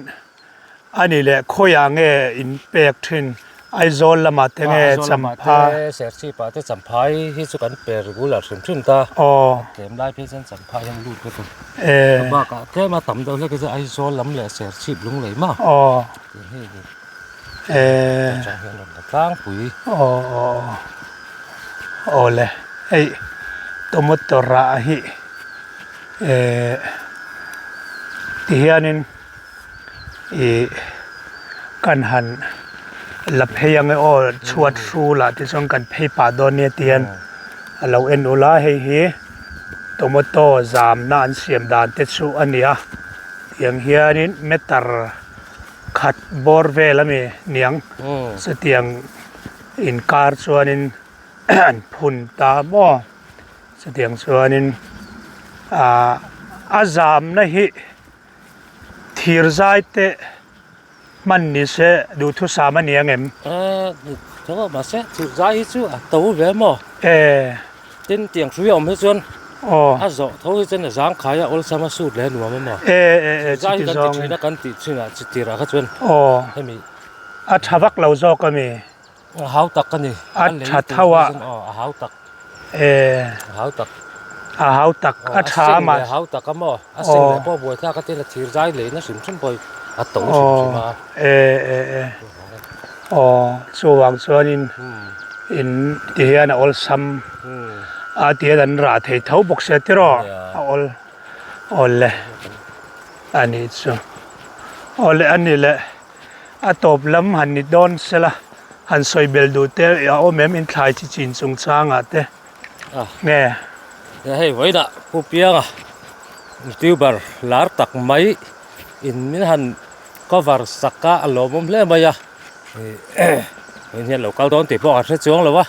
A ni leh khawiah nge in pek thin? Aizawl lamah te nge Champhai? Serchhip ah te Champhai hi chu kan pe regular hrim hrim ta. Aw. Tlem lai phei chuan Champhai hian lut vek a. A bakah tlem a tam deuh hlek hi chu Aizawl lam leh Serchhip lunglei mah. Aw. Hei hi. Atang hian rawn la tlangpui. Aw aw aw le hei tomato rah hi tihianin. Ih kan han la phei ang e aw chhuat hrul ah te chuan kan phei pah dawn nia ti hian a lo en ula hei hi tomato zamna an siam dan te chu a ni a tiang hianin meter khat bawr vel ami niang chutiang inkar chuanin an phun ta maw chutiang chuanin ah a zamna hi. Thir zai te hman ni se duhthusam a ni ang em? Eh, tho a mahse thir zai hi chu a to ve maw? Eh. Tin tiang hrui a awm hi chuan Aw. a zawh tho hi chuan a zang khai a awlsam a sut leh a nuam a maw? Eh eh eh Thir zai hi chuti kan ti zawng thin a kan tih thin a chi tirah kha chuan Aw. hemi A tha vak lo zawk a mi? A hau tak a ni. A tha tho a. A hau tak. Eh. A hau tak. A hau tak. A tha a mah. A hau tak a maw? A seng leh pawh buai thlak a tin a thir zai leina hrim hrim pawh a to hrim hrim a. Eh eh eh. Aw chuvang chuanin in ti hian a awlsam a ti hian an rah thei tho bawk sia tiraw? A awl awl e a nih chu. Awl e a ni leh. A tawp lam han ni dawn sela han sawi bel duh te a awm em inthlai chi chin chungchangah te nge. Hei vawiinah Pu Pianga youtuber lar tak mai in min han cover sak a a lawmawm hle mai a vawiin hian lo kal dawn tih pawh kan hre chuang lo a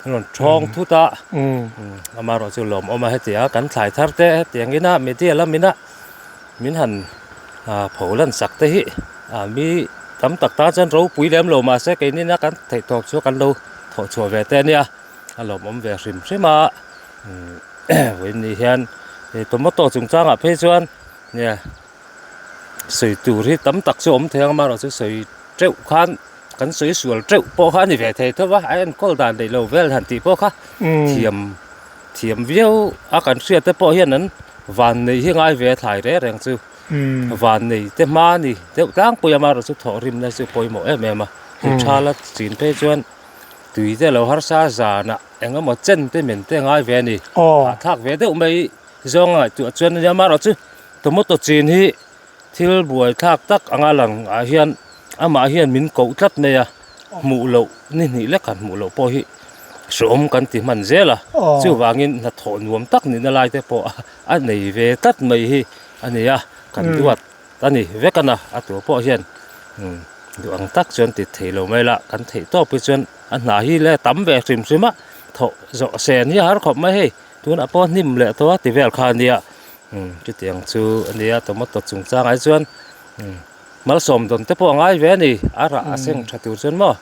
an rawn thawng thut a amaherawhchu lawmawm a heti a kan thlai thar te hetiang ina media lamina Min han pho lan sak te hi mi tam tak tan chuan ropui lem lo mahse keini na kan theih tawp chu kan lo thawh chhuah ve te ania a lawmawm ve hrim hrim a vawiin ni hian tomato chungchangah phei chuan nia sawi tur hi tam tak chu a awm thei ang amaherawhchu sawi teuh khan kan sawi sual teuh pawh kha a ni ve thei tho va a enkawl dan neih lo vel han tih pawh kha thiam. Thiam viau a kan hriat te pawh hian an van nei hi ngai ve a thlai reng reng chu van nei te hma a ni deuh tlangpui a amaherawh chu thawh rimna chu pawimawh em em a hei tha la chin phei chuan tui te lo harsa zanah eng emaw chen te men te ngai ve a ni hahthlak ve deuh mai zawng a ngaihtuah chuan ania amaherawh chu tomato chin hi thil buaithlak tak anga lang ah hian amah hian min koh tlat mai a hmuh loh ni hnih lek han hmuh loh pawh hi. Hreawm kan ti hman zel a, chuvangin hnathawh nuam tak nihna lai te pawh a nei ve tlat mai hi a ni a, kan duat a ni vek a na, a tur pawh hian duh ang tak chuan ti thei lo mai la, kan theih tawp hi chuan a hna hi le tam ve hrim hrim a, thawh zawh sen hi a har khawp mai hei, tunah pawh hnim leh tawh a ti vel kha a nia, chutiang chu a nia tomato chungchangah hi chuan malsawm dawn te pawh a ngai ve a ni, a rah a seng tha tur chuan maw.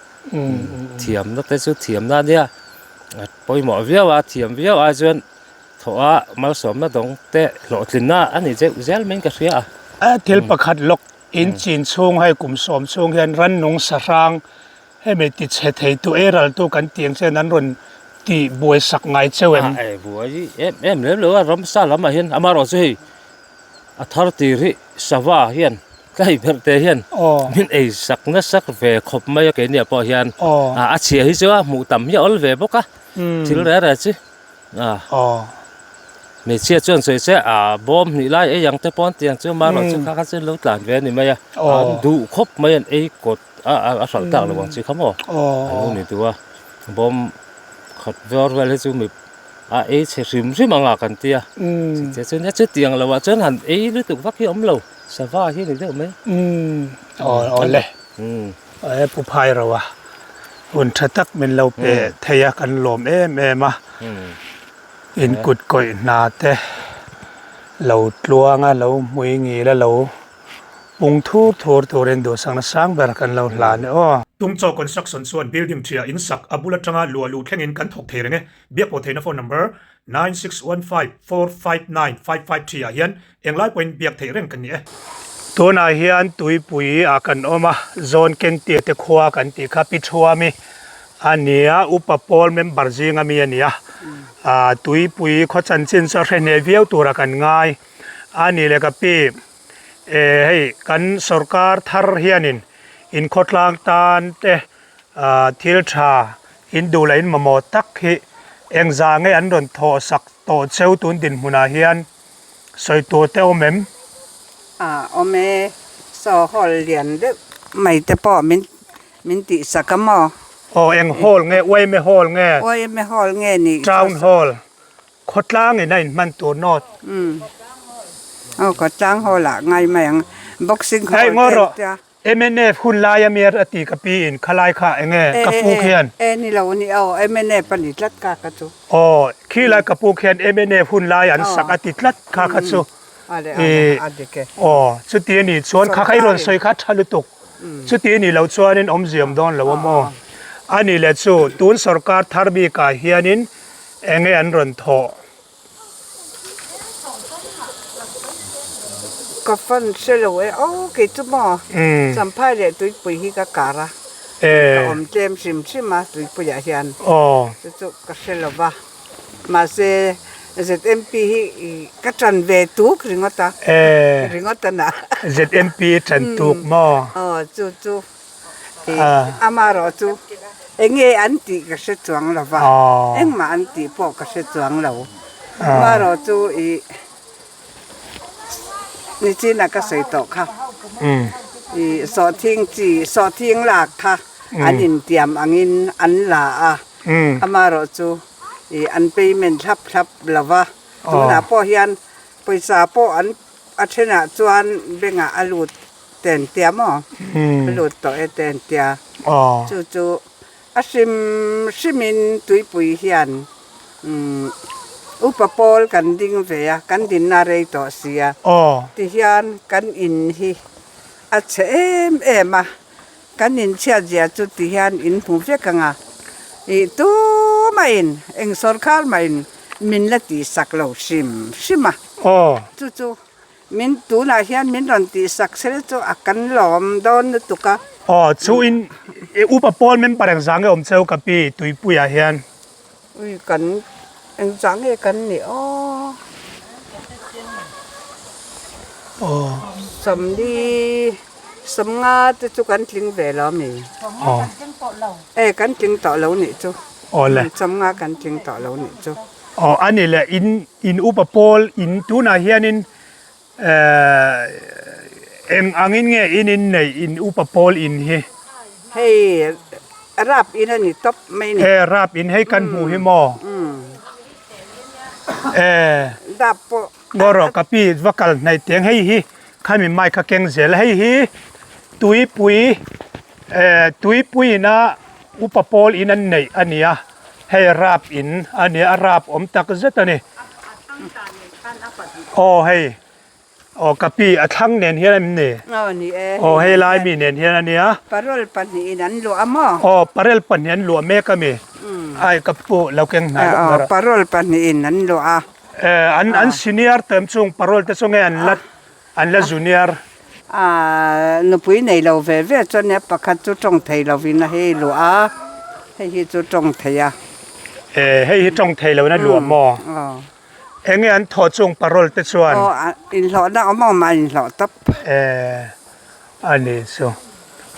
Thiamna te chu thiamna a nia a pawimawh viau a thiam viau ai chuan thawh a malsawmna dawng te hlawhtlinna a ni zeuh zel maiin ka hria a. A thil pakhat lawk in chin chhung hei kum sawm chhung hian rannung sahrang hemi ti chhe thei tu ei ral tu kan tih ang chian an rawn tih buai sak ngai cheu em? A buai em em lem lo a ramsa lamah hian amaherawhchu chu hei A thar tir hi sava hian tlai ber te hian min ei sak nasa ve khawp mai a keini ah pawh hian a chhia hi chu a hmuh tam hi a awl ve bawk a thil reh reh chu hmeichhia chuan sawi se a bawm hnih lai ei ang te pawh an ti ang chu amaherawh chu kha kha chu an lo tlan ve a ni mai a an duh khawp mai an ei kawt a a hralh tak lo ang chi kha maw a lo ni duh a bawm khat vawr vel hi chu mi. a ei chhe hrim hrim ang a kan tia chutiang chuan nia chutiang lo ah chuan han ei lutuk vak hi a awm lo sava hi a ni deuh mai aw aw le e pu phai ro a hun tha tak min lo pe thei a kan lawm em em a in kut kawih hna te lo tluang a lo hmui ngil a lo Pung thur thur turin duhsakna sang ber kan lo hlan e aw. Tungchaw Construction chuan building ṭhia in sak a bul aṭanga luah luh thlengin kan thawk thei reng e. Biakpawh theihna phone number, 9615459553 ah hian englai pawhin biak theih reng kan ni e. Tunah hian tuipui ah kan awm a, Zawn Kentia te khua kan tih kha Pi Thuami a ni a, Upa Pawl member zinga mi a ni a. Tuipui khaw chanchin chu a hre hneh viau tura kan ngai a ni le ka pi. Eh hei kan sorkar thar hianin in khawtlang tan te ah thil tha in duh leh in mamawh tak hi engzah nge an rawn thawh sak tawh cheu tun dinhmunah hian sawi tur te awm em? Ah awm e, saw hall lian deuh mai te pawh min min tih sak a maw? Aw eng hall nge Uaime hall nge? Uaime hall nge nih? Town hall. Khawtlang in a inhman tur nawt. Umm. Aw khawtlang hall ah ngai mai ang. Boxing hall Hei ngaw rawh. Mnf hun lai a mir a ti ka pi in khalai kha enge ka pu khian. E ni lo ni aw mnf a ni tlat ka kha chu. Aw khi lai ka pu khian mnf hun lai an sak a ti tlat kha kha chu. Aw chuti a nih chuan kha kha i rawn sawi kha tha lutuk. Chuti a nih loh chuanin awmziam dawn lo a maw. A nih leh chu tun sorkar thar bikah hianin Enge an rawn thawh? Ka fan hre lo e, aw kei chu maw Champhai leh Tuipui hi ka kar a, ka awm tlem hrim hrim a Tuipuiah hian chu chu ka hre lo va, mahse ZMP hi ka ṭan ve tuk ringawt a, ringawt a na. ZMP ṭan tuk maw? Aw chu chu. Amaherawh chu enge an tih ka hre chuang lo va, engmah an tih pawh ka hre chuang lo. Amaherawh chu ih nichin a ka sawi tawh kha, ih sawhthing chi, sawhthing lak kha an intiam angin an la a, amaherawh chu ih an payment thlap thlap lo va, tunah pawh hian pawisa pawh an a thenah chuan bank ah a lut. Ten tia maw? A lut tawh e ten tia. Chu chu a hrim hrimin tuipui hian upa pawl kan ding ve a, kan dinna rei tawh si a. Tihian kan in hi a chhe em em a, kan inchhiat zia chu tihian in hmu vek ang a. Ih tumahin eng sawrkhar mahin min la tihsak lo hrim hrim a. Chu chu Min tunah hian min rawn tihsak sel chu a kan lawm dawn lutuk a. Aw chu in upa pawl member engzah nge awm cheu ka pi tuipuiah hian? Ui kan engzah nge kan nih aw. Aw. Sawmli sawmnga te chu kan tling ve lo mi? Aw. E kan tling tawh lo nih chu. Aw le. Sawmnga kan tling tawh lo nih chu. Aw a ni le in in upa pawl in tunah hianin ehh eng angin nge in inneih in upa pawl in hi? Hei rap in a ni tawp mai ni. E rap in hei kan hmuh hi maw? E. Dap pawh. Ngaw rawh ka pi va kal hnaih teng hei hi khami mic kha keng zel a hei hi tuipui e tuipui ina upa pawl in an neih a ni a hei rap in a ni a rap awm tak zet a ni aw hei. Aw ka pi a thlang nen hian em ni? Aw ni e. Aw hei lai mi nen hian a nia. Parel pahnihin an luah a maw? Aw parel pahnih an luah mek a mi. Ai ka pu lo keng hnai lawk ber a. Aw parel pahnihin an luah a. Eh an an senior term chung parel te chu nge an la an la junior? Ah nupui nei lo ve ve chuan nia pakhat chu tawng thei lovin a hei luah a, hei hi chu tawng thei a. Eh hei hi tawng thei lovin a luah maw? Aw. Enge an thawh chung parole te chuan? Aw, inhlawhna awm awm a inhlawh tawp. Eh, a ni chu.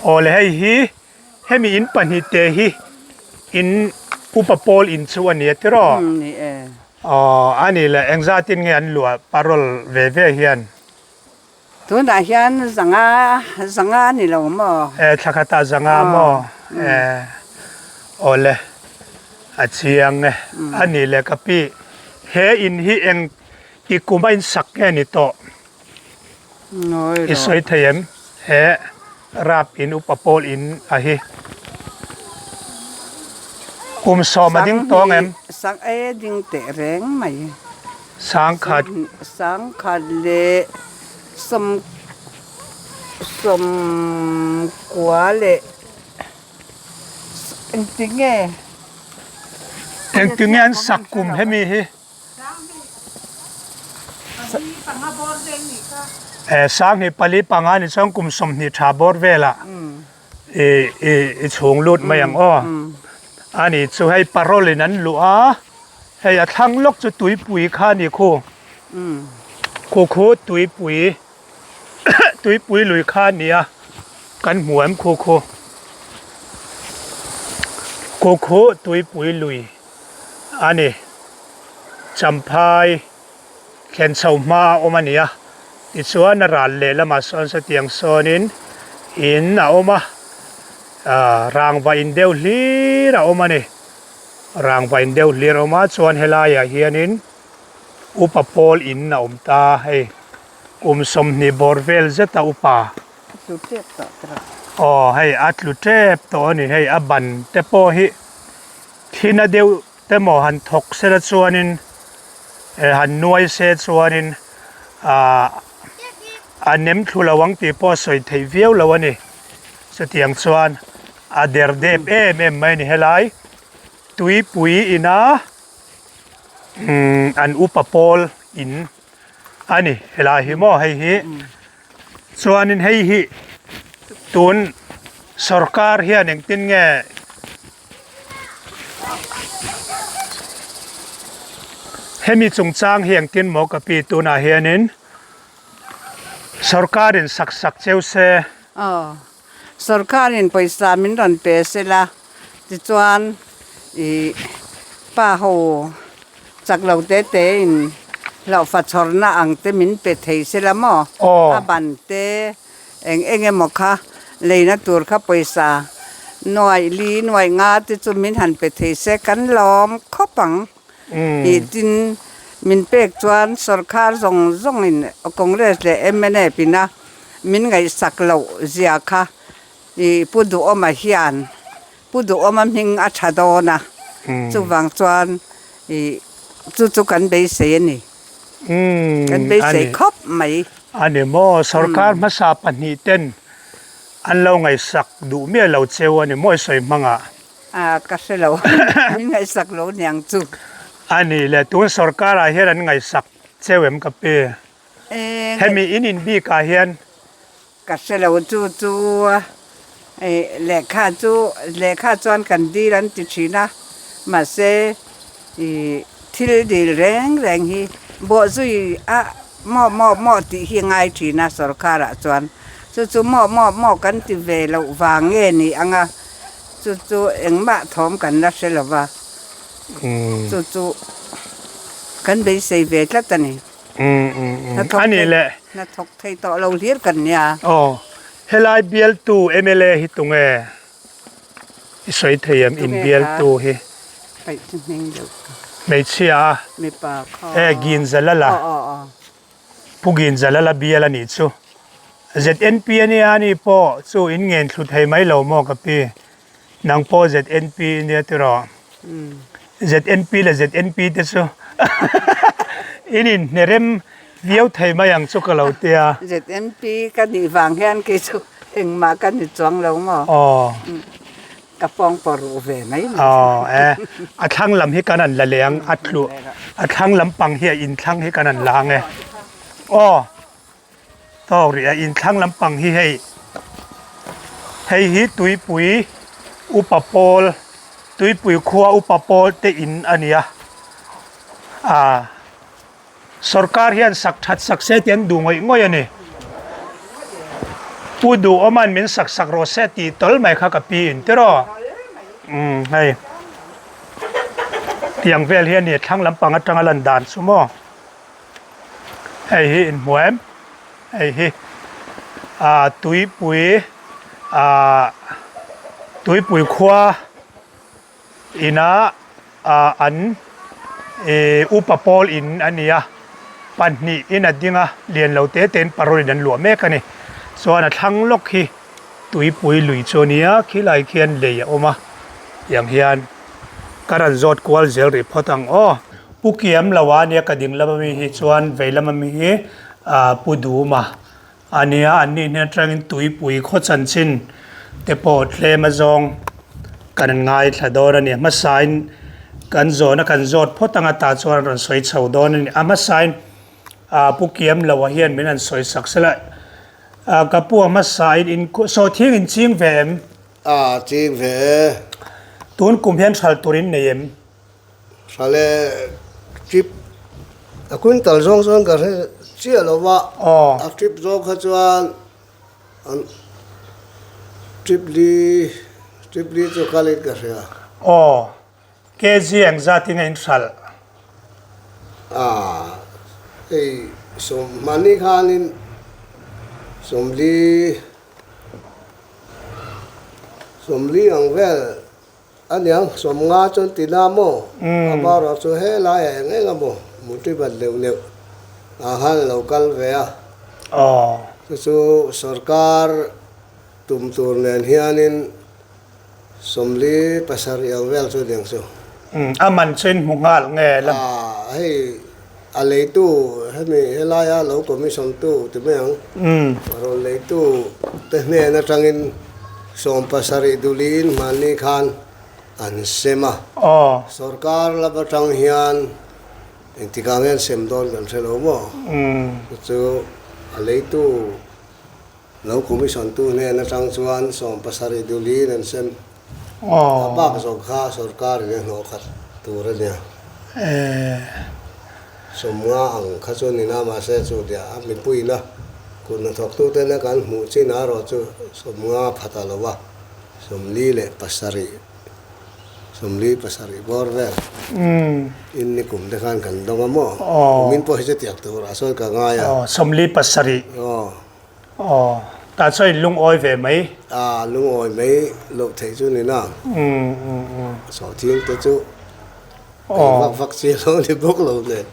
Aw le hei hi, hemi in pahnihte hi in upa pawl in chu a ni a tiraw? Umm ni e. Aw, a ni le, engzatin nge an luah parole ve ve hian? Tunah hian zanga zanga a ni lo maw? Eh, thla khatah zanga maw? Eh, awle, a chiang e. A nih leh ka pi, he in hi eng ti kum a in sak nge ni tawh? I sawi thei em? He rap in upa pawl in a hi. Kum sawm a ding tawng em? Sang e ding teh reng mai. Sangkhat. Sangkhat leh sawm sawmkua leh engtinge? Engtinge an sak kum hemi hi? Eh Sanghnih pali panga ni chuan kum 20 tha bawr velah i i i chhung lut mai ang aw. Ani chu hei parole in an luh a, hei a thlang lawk chu tuipui kha a ni khu. Khu khu tuipui tuipui lui kha a ni a, kan hmu em khu khu. Khu khu tuipui lui a ni. Champhai thlen chho hma a awm a ni a, tichuan a ral leh lamah sawn sawtiang sawnin in a awm a, ah rangva in deuh hlir a awm a ni. Rangva in deuh hlir a awm a, chuan helaiah hianin upa pawl in a awm ta hei kum 20 bawr vel zeta upa. A tlu tep tawh tawh. Aw hei a tlu tep tawh a ni hei a ban te pawh hi thina deuh. Te maw han thawk sela chuanin eh han nuai se chuanin ah a nem thlu lo ang tih pawh a sawi theih viau lo a ni. Chutiang chuan a der dep em em mai a ni helai tuipui ina umm an upa pawl in a ni helai hi maw hei hi chuanin hei hi tun sorkar hian engtin nge Hemi chungchang hi engtin maw ka pi tunah hianin sorkarin sak sak cheu se. Aw, sorkarin pawisa min rawn pe sela tichuan ih pa ho chak lo te te in hlauhfa chhawrna ang te min pe thei sela maw? A ban te. Eng eng emaw kha leina tur kha pawisa nuaih li nuaih nga te chu min han pe thei se kan lawm khawp ang tih tin min pek chuan sorkar zawng zawngin Congress leh mnf ina min ngaihsak loh zia kha ih Pu Duhawma hian Pu Duhawma hming a tha dawn a chuvang chuan ih chu chu kan beisei a ni. Kan beisei khawp mai. A ni maw? Sorkar hmasa pahnih ten an lo ngaihsak duh miah lo cheu a ni maw i sawi hmangah? A, ka hre lo. Min ngaihsak lo niang chu. A ni le, tun sorkarah hian an ngaihsak cheu em ka pi? Hemi in in bikah hian. Ka hre lo chu chu lehkha chu lehkha chuan kan dil an ti thin a mahse ih thil dil reng reng hi bawhzui a maw maw maw tih hi a ngai thin a sorkar ah chuan chu chu maw maw maw kan ti ve loh vang nge ni ang a chu chu engmah thawm kan la hre lo va chu chu kan beisei ve tlat a ni. A ni le. Hnathawk thei tawh lo hlir kan nia. Aw, helai bialtu mla hi tunge? I sawi thei em in bialtu hi? Hmeichhia a? E Ginzalala. Pu Ginzalala bial a nih chu. ZNP a nia ani pawh chu in ngen thlu thei mai lo maw ka pi? Nang pawh ZNP i nia tiraw? ZNP leh ZNP te chu in inhne rem viau thei mai ang chu ka lo tia. ZNP ka nih vang hian kei chu engmah ka ni chuang lo maw? Aw. Ka pawng pawh ruh ve mai mai. Aw e, a thlang lam hi kan han la leh ang, a tlu a thlang lampang hi a inthlang hi kan han la ang e. Aw. Tawk rih a inthlang lampang hi hei hei hi tuipui upa pawl tuipui khua upa pawl te in a ni a ah sorkar hian sak that sak se tih an duh ngawih ngawih a ni pu duhawman min sak sak rawh se tih tawl mai kha ka pi in tiraw umm hei tiang vel hi a ni thlang lampang atanga lan dan chu maw. Hei hi inhmu em? Hei hi ah tuipui ah tuipui khua ina ah an ih upa pawl in a ni a pahnih in a ding a lian lo te te in parol in an luah mek a ni chuan a thlang lawk hi tuipui lui chu a nia khilai khian lei a awm a tiang hian ka rawn zawt kual zel rih phawt ang aw. Pu Kiam lo a nia ka ding lam ami hi chuan vei lam ami hi ah Pu Duma a nia an nih hnen atangin tuipui khaw chanchin te pawh tlem azawng kan ngaithla dawn a ni. A hmasain kan zawhna kan zawt phawt anga tah chuan a rawn sawi chho dawn a ni. A hmasain ah Pu Kiam lo a hian min han sawi sak sela ah ka pu a hmasain in sawhthing in ching ve em? A ching ve e. Tun kum hian hral tur in nei em? Hral e trip a quintal zawng chuan ka hre chiah lo va, a trip zawng kha chuan an trip li trip li chu kal in ka hria. Aw, kg engzat in a in hralh? A, hei sawmhmani khanin 40 40 ang vel A niang, 50 chuan ti na maw? A bara chu helai ah eng eng a maw? Mutri bat neuh neuh ah khan a lo kal ve a. Chu chu sorkar tum tur nen hianin 47 ang vel chu niang chu. A man chu in hmu nghal nge la? A, hei a leitu hemi helaia lo commission tu ti mai ang. Rawn leitu te hnen atangin 70 duliin hmanni khan an sem a. Sorkar lam atang hian engtikah nge an sem dawn kan hre lo maw? Chu chu a leitu lo commission tu hnen atang chuan 70 duliin an sem. A bak zawk kha sorkar in a hnawh khat tur a nia. 50 ang kha chu ni na mahse chu dia a mipuina kut hnathawktu tena kan hmuh chin a erawh chu 50 phat a lo a, 47, 47 bawr vel in ni kum te khan kan dawng a maw? Kumin pawh hi chutiang turah sawn ka ngai a. 47. Aw, tah chuan in lungawi ve mai. A, lungawi mai loh theih chu ni na. Sawhthing te chu ei vak vak chi lo ni bawk lo nen.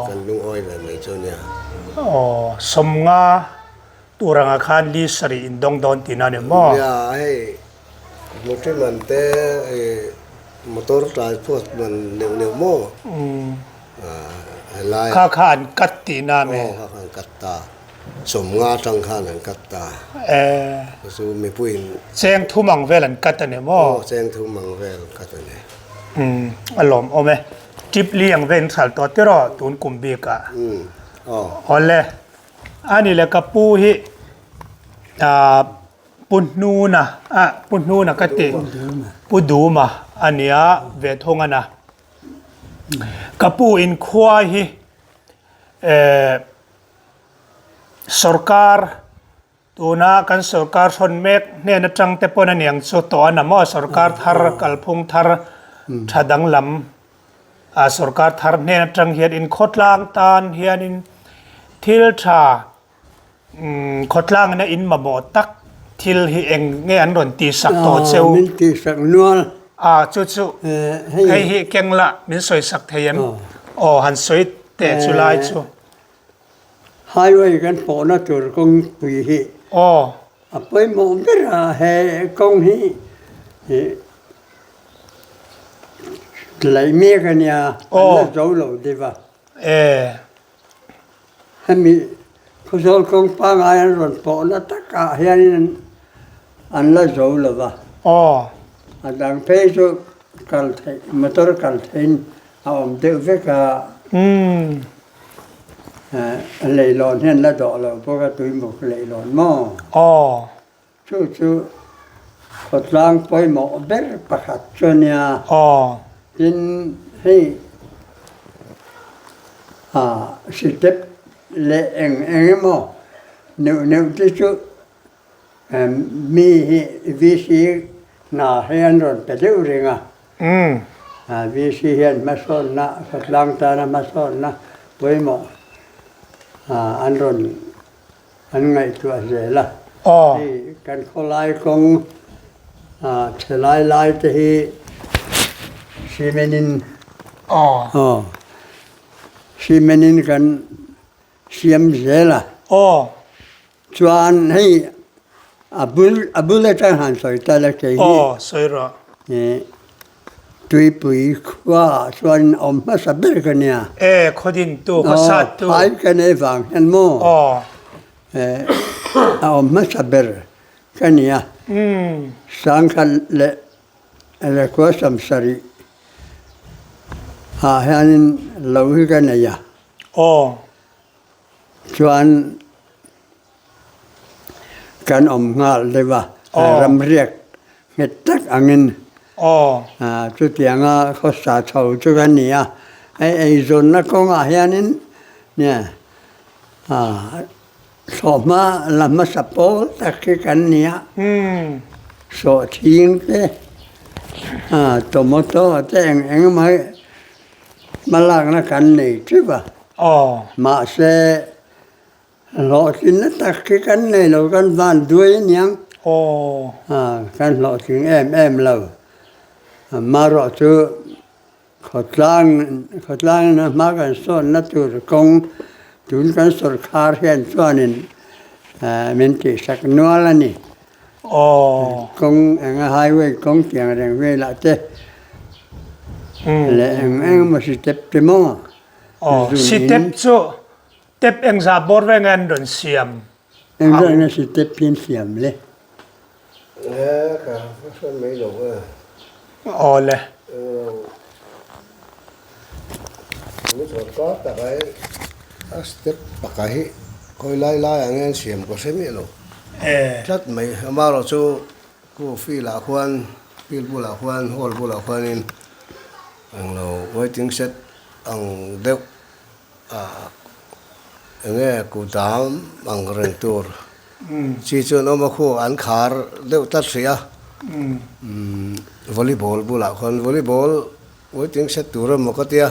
Kan lungawi ve mai chu nia. Aw, 50 tur angah khan li sarih in dawng dawn tihna a ni maw? Nia, hei motor man te motor transport man neuh neuh maw? Helai. Kha kha an cut tihna a mi? Aw, kha kha an cut ta. 50 atang khan an cut ta. Eh. Chu mipuiin. Cheng thum ang vel an cut a ni maw? Aw, cheng thum ang vel an cut a ni. Umm, a lawm awm e. Tip li ang vel in hral tawh tiraw tun kum bikah? Umm, aw. Awle, a ni le ka pu hi ah Pu Hnuna ah Pu Hnuna ka ti Pu Duma a nia ve thung a na. Ka pu in khua hi eh Sorkar tuna kan sorkar hrawn mek hnen atang te pawn a niang chu tawh a na maw sorkar thar kalphung thar tha danglam a sorkar thar hnen atang hian inkhawtlang tan hianin thil tha khawtlangin a in mamawh tak. Thil hi eng nge an rawn tihsak tawh che u? Min tihsak nual. A, chu chu hei hi keng la min sawisak thei em? Aw, han sawi teh chu lai chu. Highway kan pawhna tur kawngpui hi. Aw. A pawimawh ber a, he kawng hi laih mek a nia, an la zo lo deuh a. E. Hemi Khawzawl kawng pangngai an rawn pawhna takah hianin an la zo lo va. Aw. A dang phei chu kal theih, motor kal theihin a awm deuh vek a. Umm. Leihlawn hian la dawh lo bawk a, tuimuk leihlawn maw? Aw. Chu chu khawtlang pawimawh ber pakhat chu a nia. Aw. Tin, hei ah sitep leh eng eng emaw neuh neuh te chu mi hi VC hna hi an rawn pe deuh reng a. VC hian hmasawnna, khawtlang tana hmasawnna pawimawh an rawn An ngaihtuah zel a. Hei kan khawlai kawng chhe lai lai te hi cement in aw cement in kan siam zel a. Chuan hei a bul a bul atang han sawi ta la kei hi. Aw sawi rawh. Tuipui khua ah chuan awm hmasa ber ka nia. E, khaw dintu, khaw sattu. Aw, phai ka nei vang hian maw? Aw. E, a awm hmasa ber ka nia. Sangkhat leh Rekua Samsarih ah hianin lo hi ka nei a. Aw. Chuan Kan awm nghal deuh a, ramriak nghet tak angin chutianga khawsa chho chu ka ni a. Hei eizawnna kawngah hianin thlawhhma la hmasa pawl tak hi kan ni a, sawhthing te, tomato te eng eng emaw hi hmalakna kan nei teuh a, mahse Hlawhtlinna tak hi kan nei lo, kan van duai a niang. Aw. Kan hlawhtling em em lo. Amaherawh chu khawtlang khawtlangin a hma kan sawnna tur kawng tun kan sawrkhar hian chuanin min tihsak nual a ni. Aw. Kawng enga highway kawng tiang reng velah te leh eng eng emaw sitep te maw. Aw, sitep chu Tep engzah bawr ve nge an rawn siam? Engzah nge si tep hi an siam le? E ka va hre mai lo e. Aw le. Tun sawrkar takah hi a step pakhat hi khawi lai lai ah nge an siam ka hre miah lo. E. Tlat mai amaherawh chu khu field ah khuan field bulah khuan hall bulah khuanin englo waiting shed ang deuh Enge kudam ang reng tur chi chu an awm a, khu an khar deuh tlat hrih a, volleyball bulah khuan volleyball waiting shed tur emaw ka tia,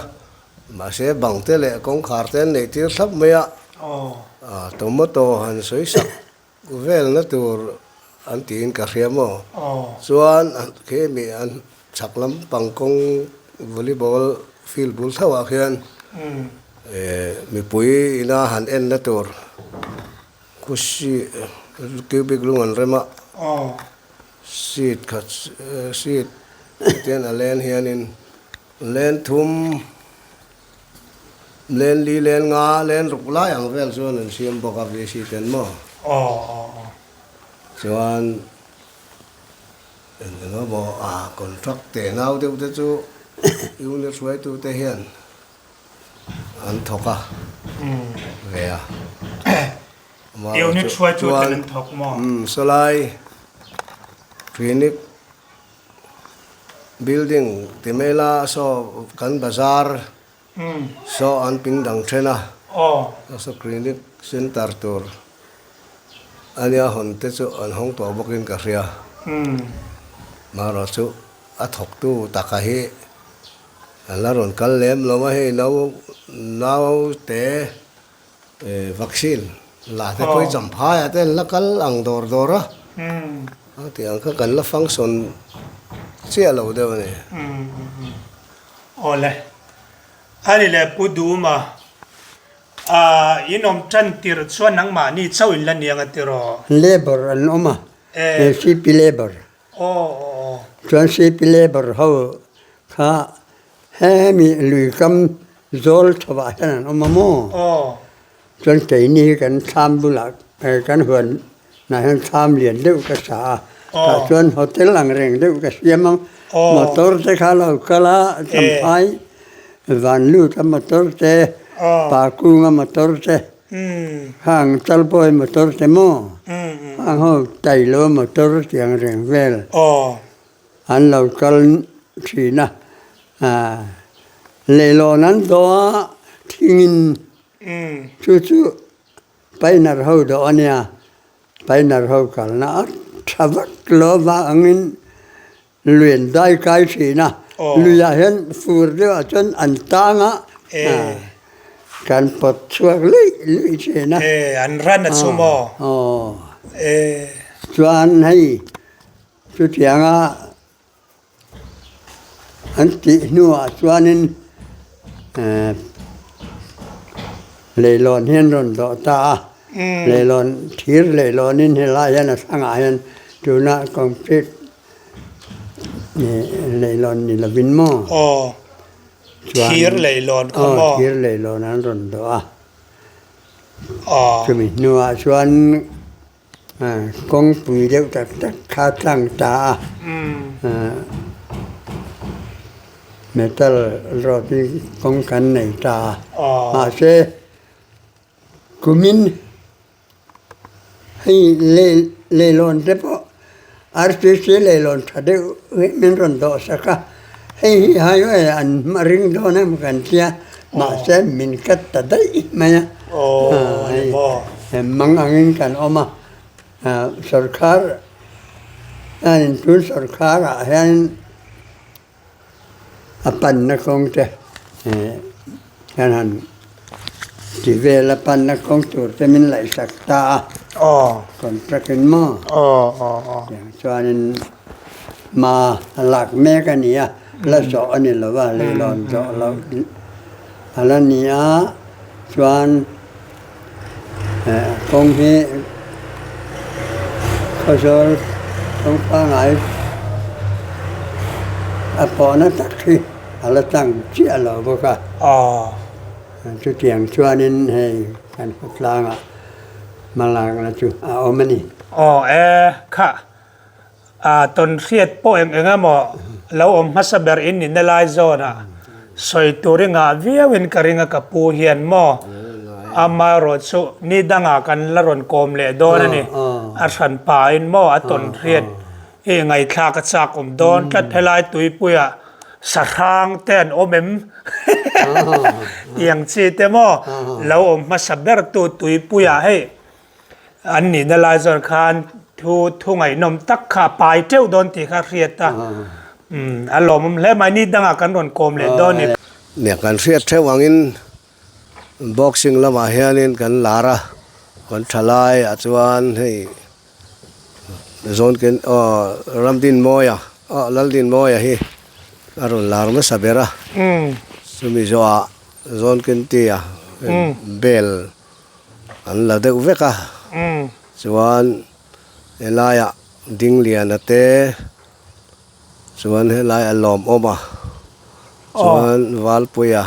mahse bang te leh kawngkhar te an neih tir thlap mai a, tomato han sawi sak Velna tur an tiin ka hria maw? Chuan khi mi an chhak lampang kawng volleyball field bul thauh ah khian mipui ina han enna tur khusi cubic lung an rem a, seat khat seat tian a len hianin len thum Len li len nga len ruk lai ang vel chuan an siam bawk a VC ten maw? Aw aw aw. Chuan eng eng emaw a contract teh nau deuh te chu unit hruaitu te hian an thawk a ve a. Unit hruaitu ten an thawk maw? Umm sawlai clinic Building ti mai la saw kan bazar saw an ping dang then a, saw clinic center tur a nia hawn te chu an hawng tawh bawkin ka hria. Marawh chu a thawktu taka hi an la rawn kal lem lo a, hei nau naute vaccine la te pawh hi champhaiah te an la kal ang dawr dawr a. A tih ang kha kan la function chiah lo deuh a ni. Awle. A ni le Pu Duma, ah in awm tan tirh chuan nangmahni chauh in la niang a tiraw? Labour an awm a, CP Labour. Chuan CP Labour ho kha hemi lui kam zawl chhovah hian an awm a maw? Chuan keini hi kan thlam bulah kan huan hnah hian thlam lian deuh ka sa a, tah chuan hotel ang reng deuh ka siam a, motor te kha lo kal a, Champhai van lut a motor te, Pakunga motor te, khang Chalpawi motor te maw, khang ho Tailo motor tih ang reng vel an lo kal thin a, leilawn an dawh a thingin chu chu Painter ho dawh a nia, painter ho kalna a tha vak lo avangin luian dai kai thin a, luiah hian fur deuhah chuan an tang a, kan pawt chhuak luih luih thin a. An ran a chhum aw. Chuan hei chutianga An tih hnuah chuanin leilawn hi an rawn dawh ta a, leilawn thir leilawnin helai hian a thlangah hian tuna concrete leilawn ni lovin maw chuan thir leilawn kha maw thir leilawn an rawn dawh a, chumi hnuah chuan. Kawngpui deuh tak tak kha tlang ta a, metal road hi kawng kan nei ta a, mahse kumin hei leilawn te pawh RCC leilawn tha deuh hi min rawn dawh sak a, hei hi highway an hma ring dawn em kan tia mahse min cut ta daih mai a. Mang angin kan awm a, sorkar hianin tun sorkarah hianin a panna kawng te kan han ti vel a, panna kawng tur te min laihsak ta a, contract in maw chuanin hma a lak mek a ni a, la zawh a ni lo va, leilawn zawh loh a la ni a. Chuan kawng hi khawzawl kawng pangngai a pawhna tak hi a la tlang chiah lo bawk a. Chutiang chuanin hei kan khawtlangah hmalakna chu a awm a ni. Aw e kha A tawnhriat pawh eng eng emaw lo awm hmasa ber in nihna lai zawnah sawi tur i ngah viau in ka ring a ka pu hian maw amaherawh chu ni dangah kan la rawn kawm leh dawn a ni a hran pa in maw a tawnhriat i ngaihthlak a chak awm dawn tlat helai tuipuiah sahrang te an awm em tiang chi te maw lo awm hmasa ber tu tuipuiah hei. An nihna lai zawn khan thu thu ngaihnawm tak kha a pai teuh dawn tih kha a hriat a, umm a lawmawm hle mai ni dangah kan rawn kawm leh dawn ni. Nia kan hriat theuh angin boxing lamah hianin kan lar a, kan tha lai ah chuan hei Zawnken aw Ramdinmawia aw Laldinmawia hi a rawn lar hmasa ber a, chumi zawhah Zawnkentia bell An la deuh vek a, chuan helaiah Dingliana te chuan helaiah Lawmawma chuan Valpuia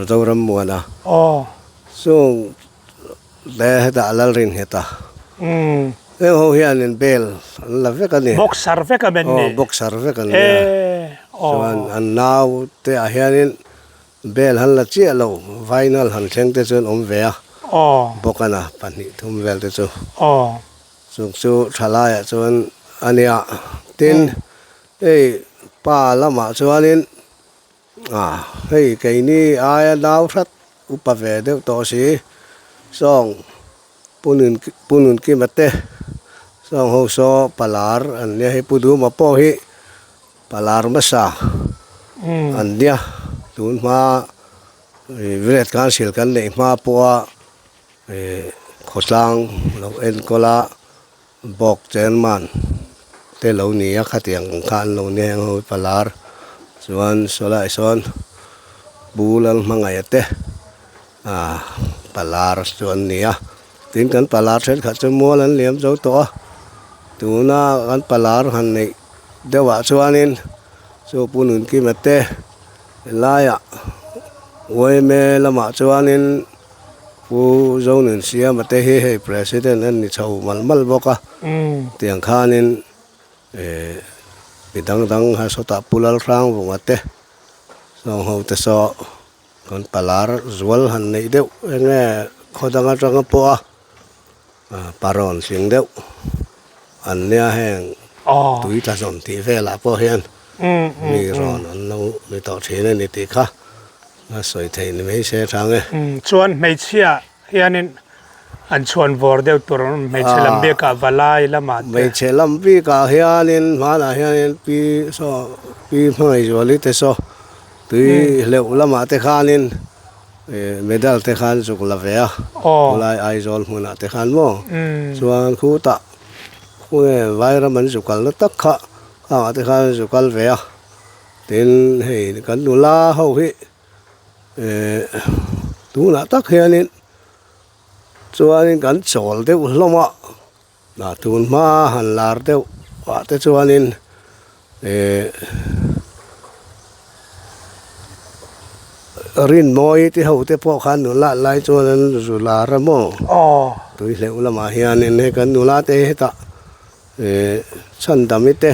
Zorammuana chung te hetah Lalringheta heng ho hianin bel an la vek a ni. Boxer vek a men ni. Aw boxer vek an ni a, chuan an nau te ah hianin Bel han la chiah lo, vinyl han thleng te chuan awm ve a, bawkana pahnih thum vel te chu. Chung chu thalaiah chuan a nia. Tin, hei pa lamah chuanin ah hei keini aia nau hrat upa ve deuh tawh si sawng Punun Punun Kima te sawng ho saw palar an nia hei Pu Duma pawh hi Palar hmasa an nia tun hma Village Council kan neih hma pawha khawtlang lo enkawl a Bawk chairman te lo ni a khatiang ang kha an lo ni heng ho palar chuan sawlai sawn Pu Lalhmangaih te ah palar chu an ni a tin kan palar thenkhat chu mual an liam zo tawh a tuna kan palar han neih deuh ah chuanin chu Pu Nunkima te helaiah yma lamah chuanin. Pu Zonunsiama te hi hei President an ni chho mal mal bawk a, tiang khanin eh mi dang dang ha sawtah Pu Lalhrangvunga te sawng ho te saw kan palar zual han neih deuh eng nge khaw dang atanga pawh a parawn tling deuh an nia heng tui tla zawm tih velah pawh hian mi rawn an lo ni tawh thin a ni tih kha. A sawi theih ni mai se tha nge. Chuan hmeichhia hianin an chhuan vawr deuh tur an awm hmeichhe lam bikah valai lamah te. Hmeichhe lam bikah hianin hmanah hianin pi saw pi Hmangaihzuali te saw tui hleuh lamah te khanin medal te khan zuk la ve a khulai Aizawl hmunah te khan maw chuan khutah khawnge vairam an zu kalna tak kha khangah te khan zu kal ve a. Tin, hei kan nula ho hi eh tunah tak hianin chuanin kan chawl deuh hlawm a, ah tun hma han lar deuh ah te chuanin eh Rinmawi te ho te pawh khan nula lai chuan an zu lar a maw? Tui hleuh lamah hianin hei kan nula te hi hetah eh chhandami te.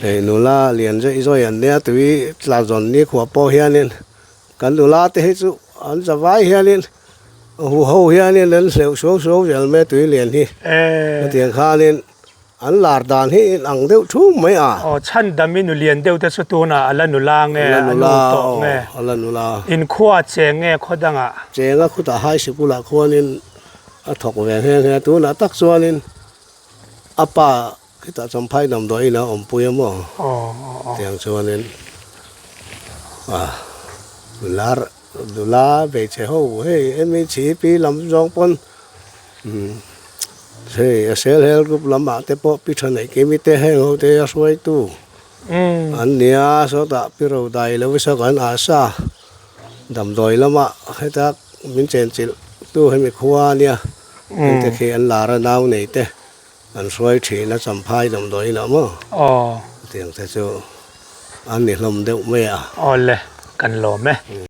Hei nula lian zawih zawih an nia tui tla zawn ni khuah pawh hianin kan nula te hi chu an za vai hianin huho hianin an hleuh suau suau zel mai a tui lian hi hetiang khanin an lar dan hi in ang deuh thum mai a. Aw chhan dam i nu lian deuh te chu tunah a la nula nge a nu tawh nge a la nula inkhua cheng nge khaw dangah. Cheng a khutah high sikul ah khuanin a thawk ve nghe nghe a tunah tak chuanin a pa Khitah Champhai damdawi in a awmpui a maw? Tiang chuanin ah nula nula hmeichhe ho hei MHCP lam zawng pawn umm hei a self help group lamah te pawh pi tha neih kimi te heng ho te a hruaitu an nia sawtah pi ro dai lo saw kan ah sa damdawi lamah heta min chenchilh tu hemi khua ania heng te khi an lar a nau nei te. An hruai thin a Champhai damdawi inah maw? Aw. Chutiang te chu an ni hlawm deuh mai a. Awle, kan lawm e.